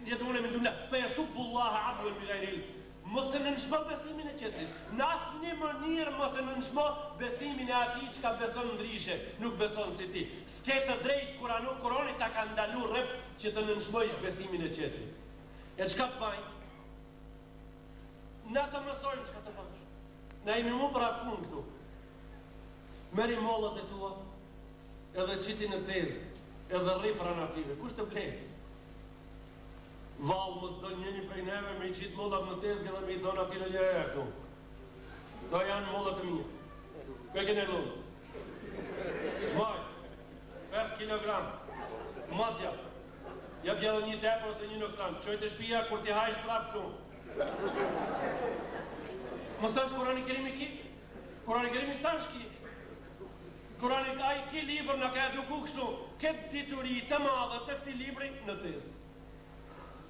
[SPEAKER 1] yad'una min dunillahi fa yasubbu Allaha adwan bighayri ilm. Mos e nënçmo besimin e tjetrit. Në asnjë mënyrë mos e nënçmo besimin e atij çka beson ndryshe, nuk beson si ti. S'ke të drejtë Kuranu Kurani ta ka ndalu rrept që të nënçmojsh besimin e tjetrit. E çka të bajmë? Na të mësojmë çka të bësh. Na jemi mu për atë punë këtu. Merri mollët e tua edhe qiti në tezgë edhe rri pranë atyre. Kush të blen? Vallë mos do njëni prej neve me i qitë mollat në tezgë edhe me i thonë atyre lëre këtu. Këto janë mollat e mia. Ku e keni lënë? Maj, 5 kg. Matja. Jep edhe një tepër ose një noksan. Çoj te shtëpia kur t'i hajsh prapë këtu. Mos është Kurani Kerimi ki? Kurani Kerimi s'është ki? Kurani ai ki libër na ka eduku kështu, këtë dituri të madhe të këtij libri në tezgë.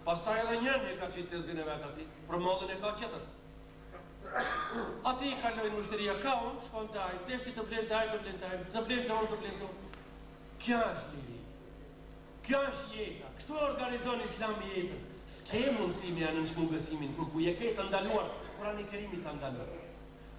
[SPEAKER 1] Pastaj edhe njëni e ka qitë tezgën e vet aty, për mallin e ka tjetër. Aty i kalojnë myshteria ka unë, shkon te ai, deshti të blen te ai, të blen te ai, të blen te unë, të blen te unë. Kjo është liri. Kjo është jeta. Kështu e organizon Islami jetën. S'ke mundësi me ja nënçmu besimin kurrkujt, e ke të ndaluar, Kurani Kerimi ta ndalon.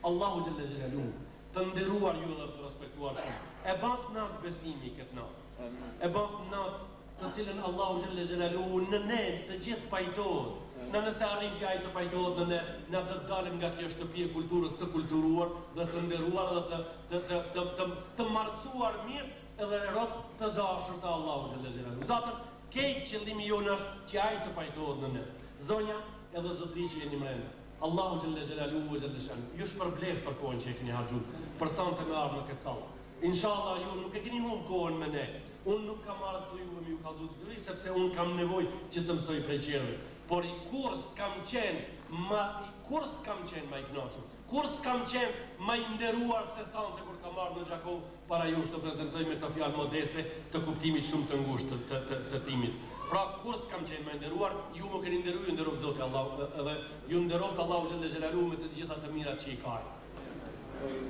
[SPEAKER 1] Allahu xhelle xhelaluhu të nderuar ju edhe të respektuar shumë. E baftë natë besimi këtë natë. E baftë natë të cilën Allahu xhelle xhelaluhu në ne të gjithë pajtohet. Na nëse arrijmë që ai të pajtohet në ne, na do të dalim nga kjo shtëpi e kulturës të kulturuar dhe të nderuar dhe të të të të të, të marrësuar mirë edhe rob të dashur të Allahu xhelle xhelaluhu. Zaten krejt qëllimi jonë është që ai të pajtohet në ne. Zonja edhe zotëri që jeni mrenda. Allahu xhelle xhelaluhu ve xhelle shanuhu ju shpërbleftë për kohën që e keni harxhu për sante me ardhë në këtë sallë. Inshallah ju nuk e keni humb kohën me ne. Unë nuk kam ardhë këtu juve me ju kallxu dituri sepse unë kam nevojë që të mësoj prej tjerëve. Por kurrë s'kam qenë ma kurrë s'kam qenë ma i kënaqur. Kurrë s'kam qenë ma i nderuar se sante kur kam ardhë në Gjakovë para jush të prezantoj me këto fjalë modeste të kuptimit shumë të ngushtë të të të timit. Pra kurrë s'kam qenë më i nderuar, ju më keni nderu, ju nderoftë Zoti Allahu edhe ju nderoftë Allahu xhelle xhelaluhu me të gjitha të mirat që i ka ai.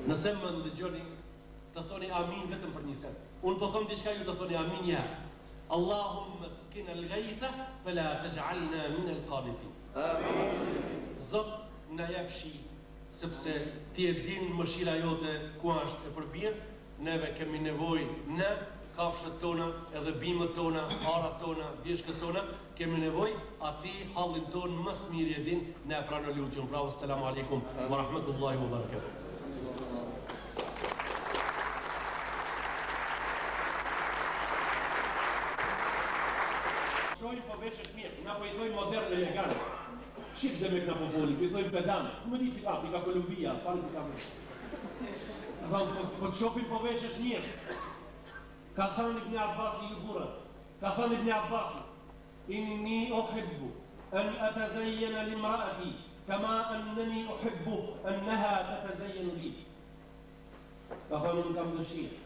[SPEAKER 1] Nëse më ndëgjoni, të thoni amin vetëm për një send. Unë po them diçka ju të thoni amin një herë. Allahumma skina al-ghaytha fala taj'alna min al-qanitin. Amin. Zot na jep shi sepse ti e din mëshira jote ku është e përbirë, neve kemi nevojë ne, kafshët tona, edhe bimët tona, arat tona, bjeshkët tona, kemi nevojë, a ti hallin tonë më së miri e din, na e prano lutjen, pra Selamu Alejkum wa Rahmetullahi wa Barakatuh. Shohim po veshesh mirë, na po i thojmë modern elegant. Shif demek na po foli, po i thojmë pedan. Ku me di pika, pika Kolumbia, pari pika më. Ka thënë, po, po të shofim po veshesh mirë. Ka thënë Ibn Abbasi ju burra. Ka thënë Ibn Abbasi, inni uhibbu an atazayyana limraati kama annani uhibbu annaha tatazayyanu li. Ka thënë unë kam dëshirë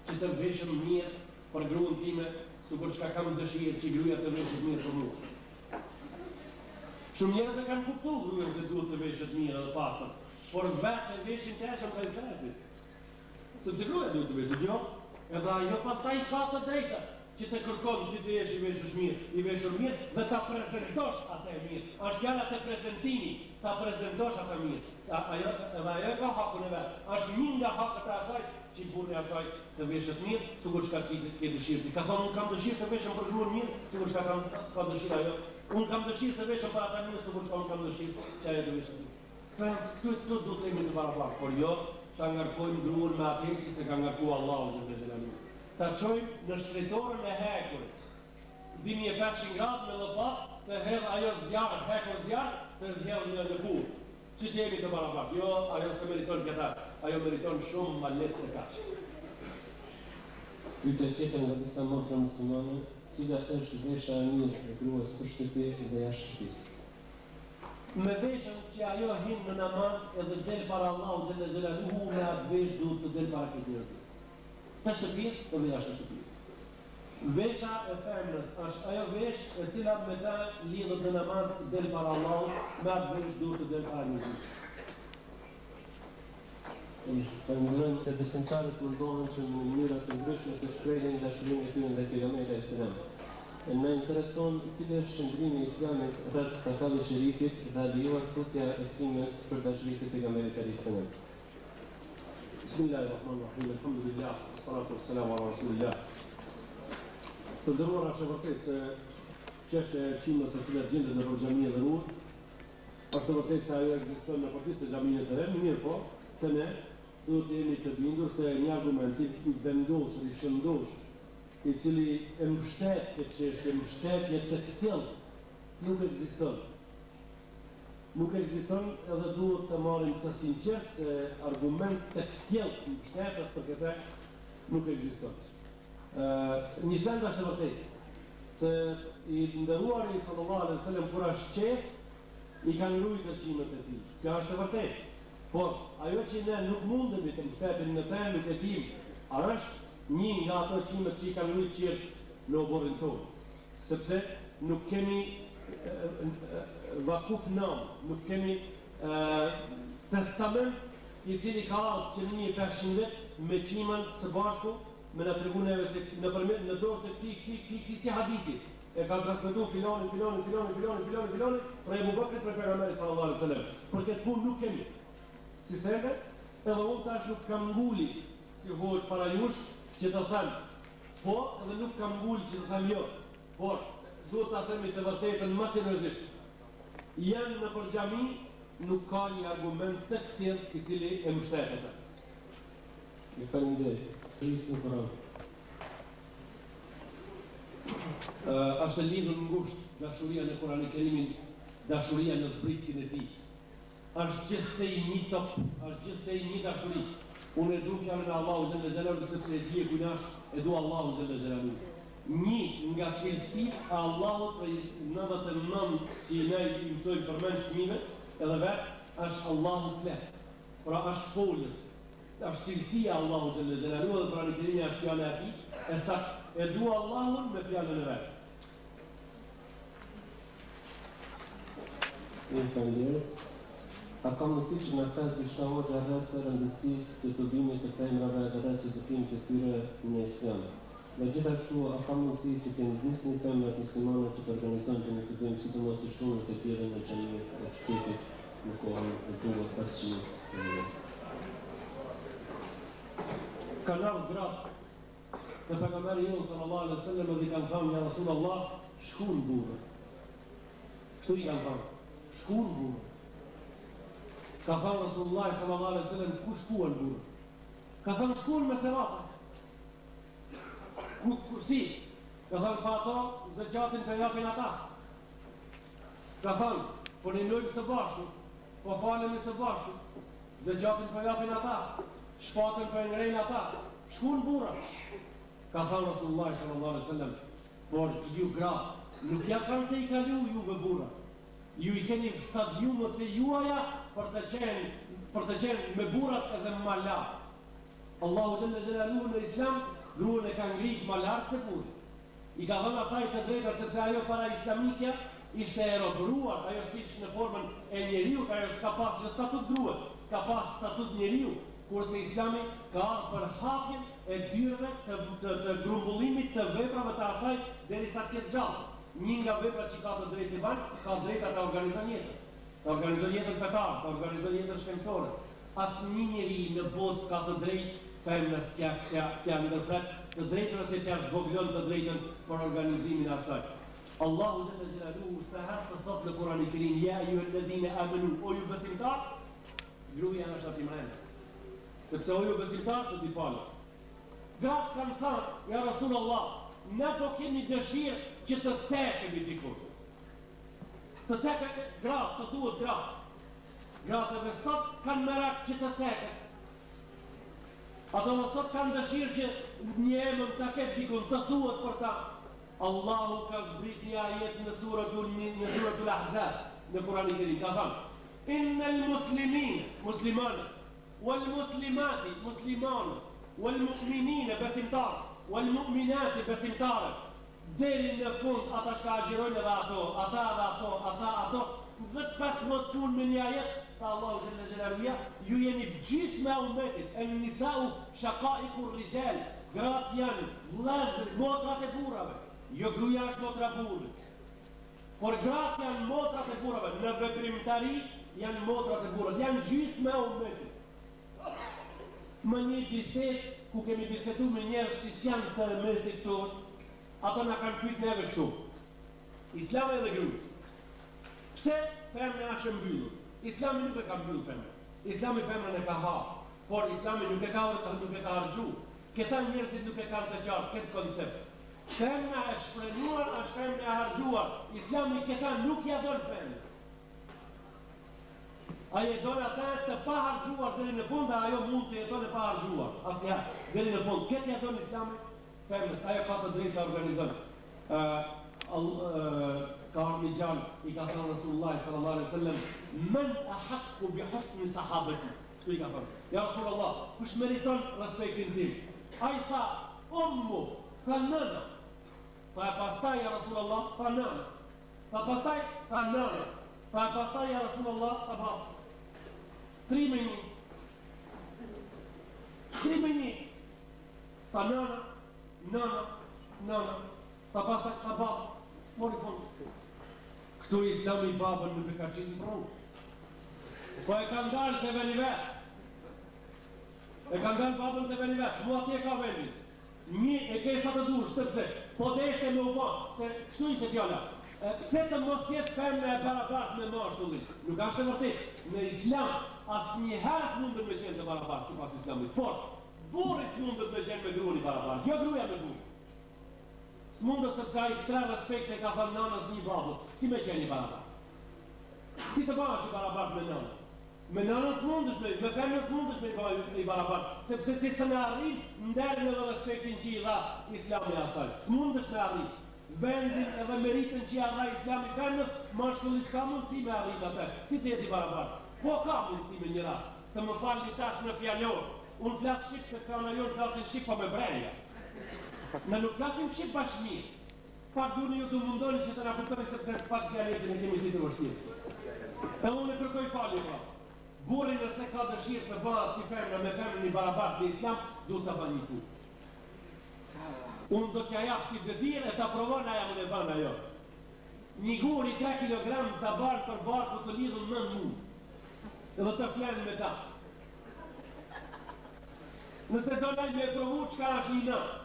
[SPEAKER 1] që të veshem mirë për gruan time, sikur çka kam dëshirë që gruaja të veshet mirë për mua. Shumë njerëz e kanë kuptu gruan se duhet të veshet mirë edhe pastër, por vetë e veshin teshën prej fesit. Sepse gruaja duhet të veshet, jo? Edhe ajo pastaj ka të drejtë që të kërkon ti të jesh i veshur mirë, i veshur mirë dhe ta prezentosh atë mirë. Është fjala te prezentimi, ta prezentosh atë mirë. Se ajo edhe ajo e ka hakun e vet. Është një nga haket e asaj që burri asaj të veshet mirë, sikur çka ti ke dëshirë ti. Ka thonë unë kam dëshirë të veshem për gruan mirë, sikur çka kam ka dëshirë ajo. Unë kam dëshirë të veshem për ata mirë, sikur çka unë kam dëshirë që ajo të veshet mirë. Këto janë këtu këtu duhet të jemi të barabartë, por jo ta ngarkojmë gruan me atë që s'e ka ngarkuar Allahu xhelle xhelaluhu. Ta çojmë në shtritoren e hekurit. 2500 gradë me lopatë të hedh ajo zjarr, hekur zjarr, të hedh në në furrë. Që të jemi të barabartë. Jo, ajo s'e meriton këta, ajo meriton shumë ma lehtë se kaq.
[SPEAKER 3] Pyetja tjetër nga disa motra muslimane, cila është vesha e mirë e gruas për shtëpi dhe jashtë shtëpisë?
[SPEAKER 1] Me veshën që ajo hin në namaz edhe del para Allahut xhelle xhelaluhu me atë veshë duhet të del para krejt njerëzve. Të shtëpisë edhe jashtë shtëpisë. Vesha e femrës është ajo veshë e cila me të lidhet në namaz del para Allahut, me atë veshë duhet të del para njerëzimit.
[SPEAKER 3] Falenderojmë se besimtarët mundohen që në mënyra të ndryshme të shprehin dashurinë e tyre ndaj Pejgamberit alejhi selam. Na intereson cili është qëndrimi i Islamit rreth sakalli sherifit dhe a lejohet futja e qimës për dashuri të Pejgamberit alejhi selam.
[SPEAKER 1] Bismillahir Rahmanir Rahim, Elhamdulillah, Wassalatu Wassalamu ala Rasulillah. Të nderuar është e vërtetë se çështja e qimës e cila gjendet nëpër xhami dhe ruhet, është e vërtetë se ajo ekziston nëpër disa xhami në terren, mirëpo, te ne duhet të jemi të bindur se një argument i vendosur, i shëndoshë, i cili e mbështet këtë çështje, mbështetje të kthjellët, nuk ekziston. Nuk ekziston edhe duhet të marrim të sinqertë se argument të kthjellët mbështetës për këtë nuk ekziston. Ë një send është e vërtetë se i nderuari sallallahu alaihi wasallam kur është qeth i kanë rujtë qimet e tij. Kjo është e vërtetë. Por ajo që ne nuk mundemi të mbështetemi në te nuk e dimë a është Nji nga ato qimet që i kanë rujt tjerët në oborrin tonë. Sepse nuk kemi vakufname, nuk kemi testament i cili ka ardhë që 1500 vjet me qimën së bashku me na tregu neve se nëpërmjet në dorë të këtij, këtij, këtij, këtij si hadithi e ka transmetu filani, filani, filani, filani, filani, filani, prej Ebu Bekrit prej pejgamberit sallallahu alaihi wasallam. Për këtë punë nuk kemi. Si sende, edhe unë tash nuk kam nguli Si hoxhë para jush që të them po edhe nuk kam ngul që të them jo, por duhet ta themi të vërtetën më seriozisht. Janë nëpër xhami nuk ka një argument të kthjellët i cili e mbështet atë.
[SPEAKER 3] Ju faleminderit. Dashurisë në Kur'an.
[SPEAKER 1] Është e lidhur ngushtë dashuria në Kur'an i Kerimin, dashuria në zbritësin e tij. Është gjithsej nji top, është gjithsej nji dashuri. Unë e du fjalën e Allahut xhelle xhelaluhu sepse e di e kujna është, e du Allahun xhelle xhelaluhu. Nji nga cilësitë e Allahut prej 99 që ne i mësojmë përmendsh fëmijëve edhe vet, është Allahu flet. Pra është folës. Është cilësia e Allahut xhelle xhelaluhu dhe Kurani Kerimi është fjala e tij e saktë. E du Allahun me fjalën e vet.
[SPEAKER 3] Mirë, faleminderit. A ka mundësi që të na flasë diçka hoxha rreth rëndësisë së tubimit të femrave dhe rreth zotimit të tyre në Islam? Dhe gjithashtu, a ka mundësi që t'i nxisni femrat muslimane që të organizojnë ndonjë tubim, sidomos të shtunën dhe të dielën në xhamitë e qytetit në kohën e duhur pas qimisë? Faleminderit.
[SPEAKER 1] Kanë ardhur gratë Te pejgamberi jonë sallallahu alaihi wasallam edhe i kanë thënë ja Rasulullah, shkun burrat. Kështu i kanë thënë, shkun burrat. Ka thënë Rasulullah sallallahu alaihi wasallam, ku shkuan burrat? Ka thënë shkun me sevapa. Ku, ku si? Ka thënë pa ato zeqatin po japin ata. Ka thënë, po ninojmë së bashku, po falemi së bashku, Zeqatin po japin ata, shpatën po e ngrejnë ata, shkun burrat. Ka thënë Rasulullah sallallahu alaihi wasallam, por ju gra, nuk ja kanë tejkalu juve burrat. Ju i keni stadiumet e juaja për të qenë për të qenë me burrat edhe ma lart. Allahu xhelle xhelaluhu në Islam gruan e ka ngrit ma lart se burrin. I ka dhënë asaj të drejtat sepse ajo para islamikja ishte e robëruar, ajo s'ish në formën e njeriut, ajo s'ka pas jo statut grue, s'ka pas statut njeriu, kurse Islami ka ardhë për hapjen e dyerve të të të grumbullimit të veprave të asaj derisa të jetë gjallë. Një nga veprat që ka të drejtë të ban, ka drejta ta organizon jetën. Ta organizon jetën fetare, ta organizon jetën shkencore. Asnjë njeri në botë s'ka të drejtë femrës t'ia t'ia t'ia ndërpret të drejtën ose t'ia zvoglon të drejtën për organizimin e asaj. Allahu xhelle xhelaluhu sa herë të thotë në Kur'anin e Kerim ja ejuhelledhine amenu o ju besimtarë, gruaja është aty mrena. Sepse o ju besimtarë të dy palët. Gratë kanë thënë, ja Rasulullah, ne po kemi dëshirë që të cekemi dikur. Të ceket gratë, të thuhet gratë. Gratë edhe sot kanë merak që të ceket. Ato edhe sot kanë dëshirë që një emër ta ketë dikun, të thuhet për ta. Allahu ka zbrit një ajet në suratul në suratul Ahzab, në Kur'anin e Kerim, ka thënë: Innal muslimin, muslimanët, wal muslimati, muslimanët, wal mu'minina, besimtarët, wal mu'minati, besimtarët, Deri në fund ata çka agjërojnë edhe ato, ata edhe ato, ata ato, dhetë 15 punë me një ajet, tha Allahu xhelle xhelaluhu, ju jeni gjysma e umetit, en nisau shakaikur rixhal, gratë janë vëllezërit, motrat e burrave. Jo gruaja është motra e burrit. Por gratë janë motrat e burrave, në veprimtari janë motrat e burrit, janë gjysma e ummetit. Më një bisedë ku kemi bisedu me njerëz që s'janë të mesit tonë, ata na kanë pyet neve kështu. Islami edhe gruaja. Pse femra është e mbyllur? Islami nuk e ka mbyll femrën. Islami femrën e ka hap, por Islami nuk e ka nuk e ka harxhu. Këta njerëzit nuk e kanë të qartë këtë koncept. Femna e shfrenuar është femna e harxhuar. Islami këta nuk ja don femrës. Ai e don atë të paharxhuar deri në fund dhe ajo mund të jeton e paharxhuar. Asnjëherë deri në fund. Këtë ja don Islami femrës. Ajo ka të drejtë ta organizon. Ë ka ardhur një djalë i ka thënë Resulullah sallallahu alaihi wasallam men ahakku bi husni sahabati. Kështu i ka thënë. Ja Resulullah, kush meriton respektin tim? Ai tha, Ummu, tha nëna. Tha e pastaj ja Resulullah, tha nëna. Tha pastaj, tha nëna. Tha e pastaj ja Resulullah, tha baba. Tri me një. Tri me një. Tha nëna, nëna, nëna. Tha pastaj, tha baba. Mori fund. Këtu islami babën nuk e ka qitë në rrugë. Po e ka ndalë te veni vet. E ka ndalë babën te veni vet. Mu atje ka vendin. Një e ke sa të dush, sepse po deshte me u ba, se kështu ishte fjala. E, pse të mos jetë femna e barabartë me mashkullin? Nuk është e vërtetë. Në Islam asnjëherë s'mundet me qenë të barabartë sipas Islamit. Por burri s'mundet me qenë me gruan i barabartë, jo gruaja me burrin. S'mundet sepse ai tre respekte ka thënë nanës një babës, si me qenë i barabartë? Si të bëhesh i barabartë me nënën? Me nënën s'mundesh me, me femrën s'mundesh me i ba i barabartë, sepse ti s'e arrin nderin edhe respektin që i dha Islami asaj. S'mundesh me arrit vendin edhe meritën që ia dha Islami femrës, mashkulli s'ka mundësi me arrit atë. Si të jetë i barabartë? Po ka mundësi me një rast. Të më falni tash në fjalor. Unë flas shqip sepse ana jonë flasin shqip po me brenga. Ne nuk flasim shqip bash mirë. Pak duni ju të mundoni që të na kuptoni sepse pak dialektin e kemi si të vështirë. Edhe unë kërkoj falje pra. Burri nëse ka dëshirë të bëhet si femra me femrën i barabartë në islam, duhet ta bën një punë. Unë do t'ja jap si detyrë e ta provon aja më e bën ajo. Një guri 3 kg ta barë për barku të lidhun në muj. Edhe të flen me ta. Nëse do ai me provu çka është një natë.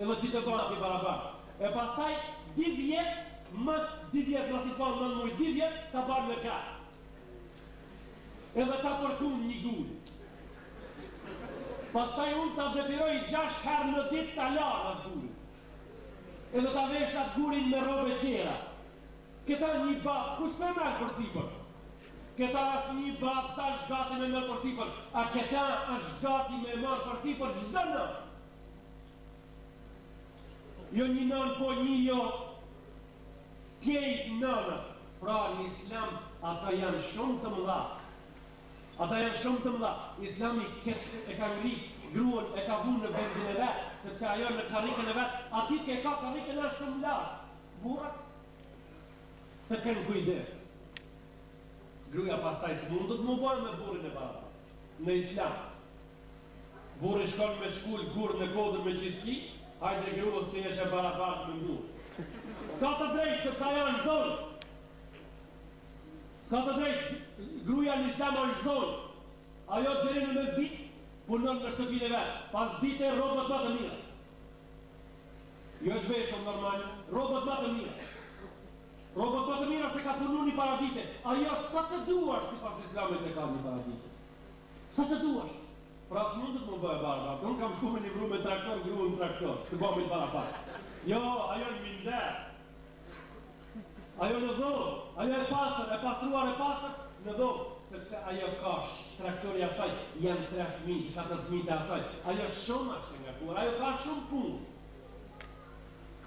[SPEAKER 1] Edhe që të bëhet i barabartë. E pastaj, dy vjet, mas dy vjet, mas i thonë në muj, dy vjet, ta barë në krah. Edhe ta përkun një gur. Pastaj unë ta detyroj 6 herë në ditë ta lanë atë gurin. Edhe ta vesh atë gurin me rrobe tjera. Këta një babë, kush me merr përsipër? Këta është një babë s'është gati me merr përsipër, a këta është gati me marr përsipër çdo natë. Jo një nanë, po një jo. Kejt nana. Pra në islam ata janë shumë të mëdha. Ata janë shumë të mëdha. Islami këtë e ka ngrit gruan e ka vu në vendin e vet, sepse ajo në karrikën e vet, aty ke ka karrikën e shumë lart. Burrat të kenë kujdes. Gruaja pastaj s'mundet mu bë me burrin e barabartë. Në islam Burri shkon me shkul gur në kodër me çiski, hajde gruas të jesh e barabartë me mua. S'ka të drejtë sepse ajo është zonjë. S'ka të drejtë, gruaja në islam është zonjë. Ajo deri në mesditë punon në shtëpinë e vet, pas dite rrobat më të mira. Jo zhveshur normal, rrobat më të mira. Rrobat më të mira se ka punu një paradite. Ajo sa të duash sipas islamit e ka një paradite. Sa të duash. Pra s'mundet mu bë e barabartë. Unë kam shku me një gru me traktor, gru në traktor. Të bëhemi të barabartë. Jo, ajo në minder. Ajo në dhomë, ajo e pastër, e pastruar e pastër, në dhomë, sepse ajo ka traktori asaj, janë tre fëmijë, katër fëmijë të asaj. Ajo shumë është e ngarkuar, ajo ka shumë punë.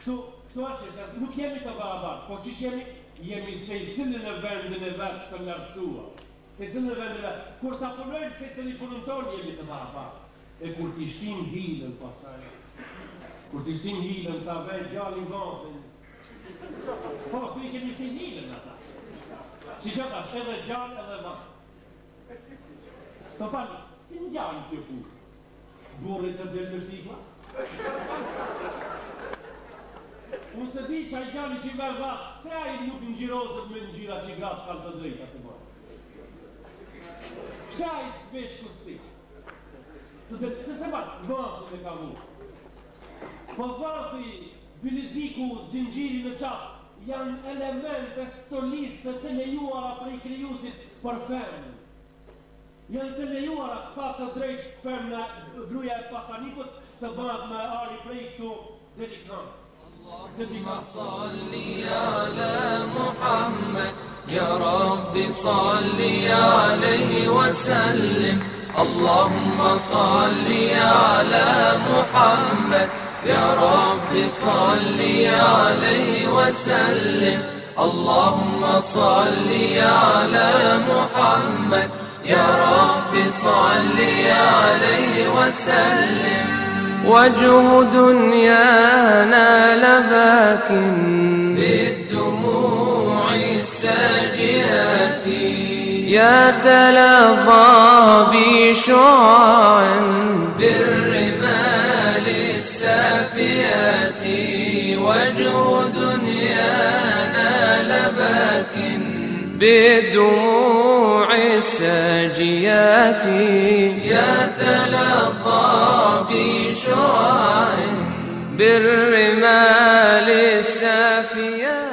[SPEAKER 1] Kështu, kështu është, është, nuk jemi të barabartë, po qysh jemi? Jemi secili në vendin e vet të lartësuar. Secili në vendin e vet. Kur ta punojmë secili punën tonë jemi të barabartë. E kur t'i shtim hilën pastaj. Kur t'i shtim hilën ta ve djali vathin. Po, këtu i kemi shti hilën ata. Si që tash, edhe gjallë edhe vath. Të falni, si ngjan kjo punë? Burri të del me shtikla? Unë s'e di qaj djali që i merr gratë, pse ai nuk ngjyroset me ngjyra që gratë kanë të drejta të marrin? Pse ai s'vesh kostim? Të dhe, pse s'e ban? Vathin e ka vu. Po vathi, bylyziku, zinxhiri në qafë, janë elemente stolisëse të lejuara prej krijuesit për femën. Janë të lejuara, ka të drejtë femna, gruaja e pasanikut të bëhet me ari prej këtu deri këmbë.
[SPEAKER 2] Allahumma salli ala Muhammed Ya Rabbi salli alejhi wa sallim Allahumma salli ala Muhammed Ya Rabbi salli alejhi wa sallim Allahumma salli ala Muhammed Ya Rabbi salli alejhi wa sallim وجه دنيانا لباك بالدموع الساجيات يتلظى بشعاع بالرمال السافيات وجه دنيانا لباك بالدموع الساجيات يتلظى بشعاع بالرمال السافيات.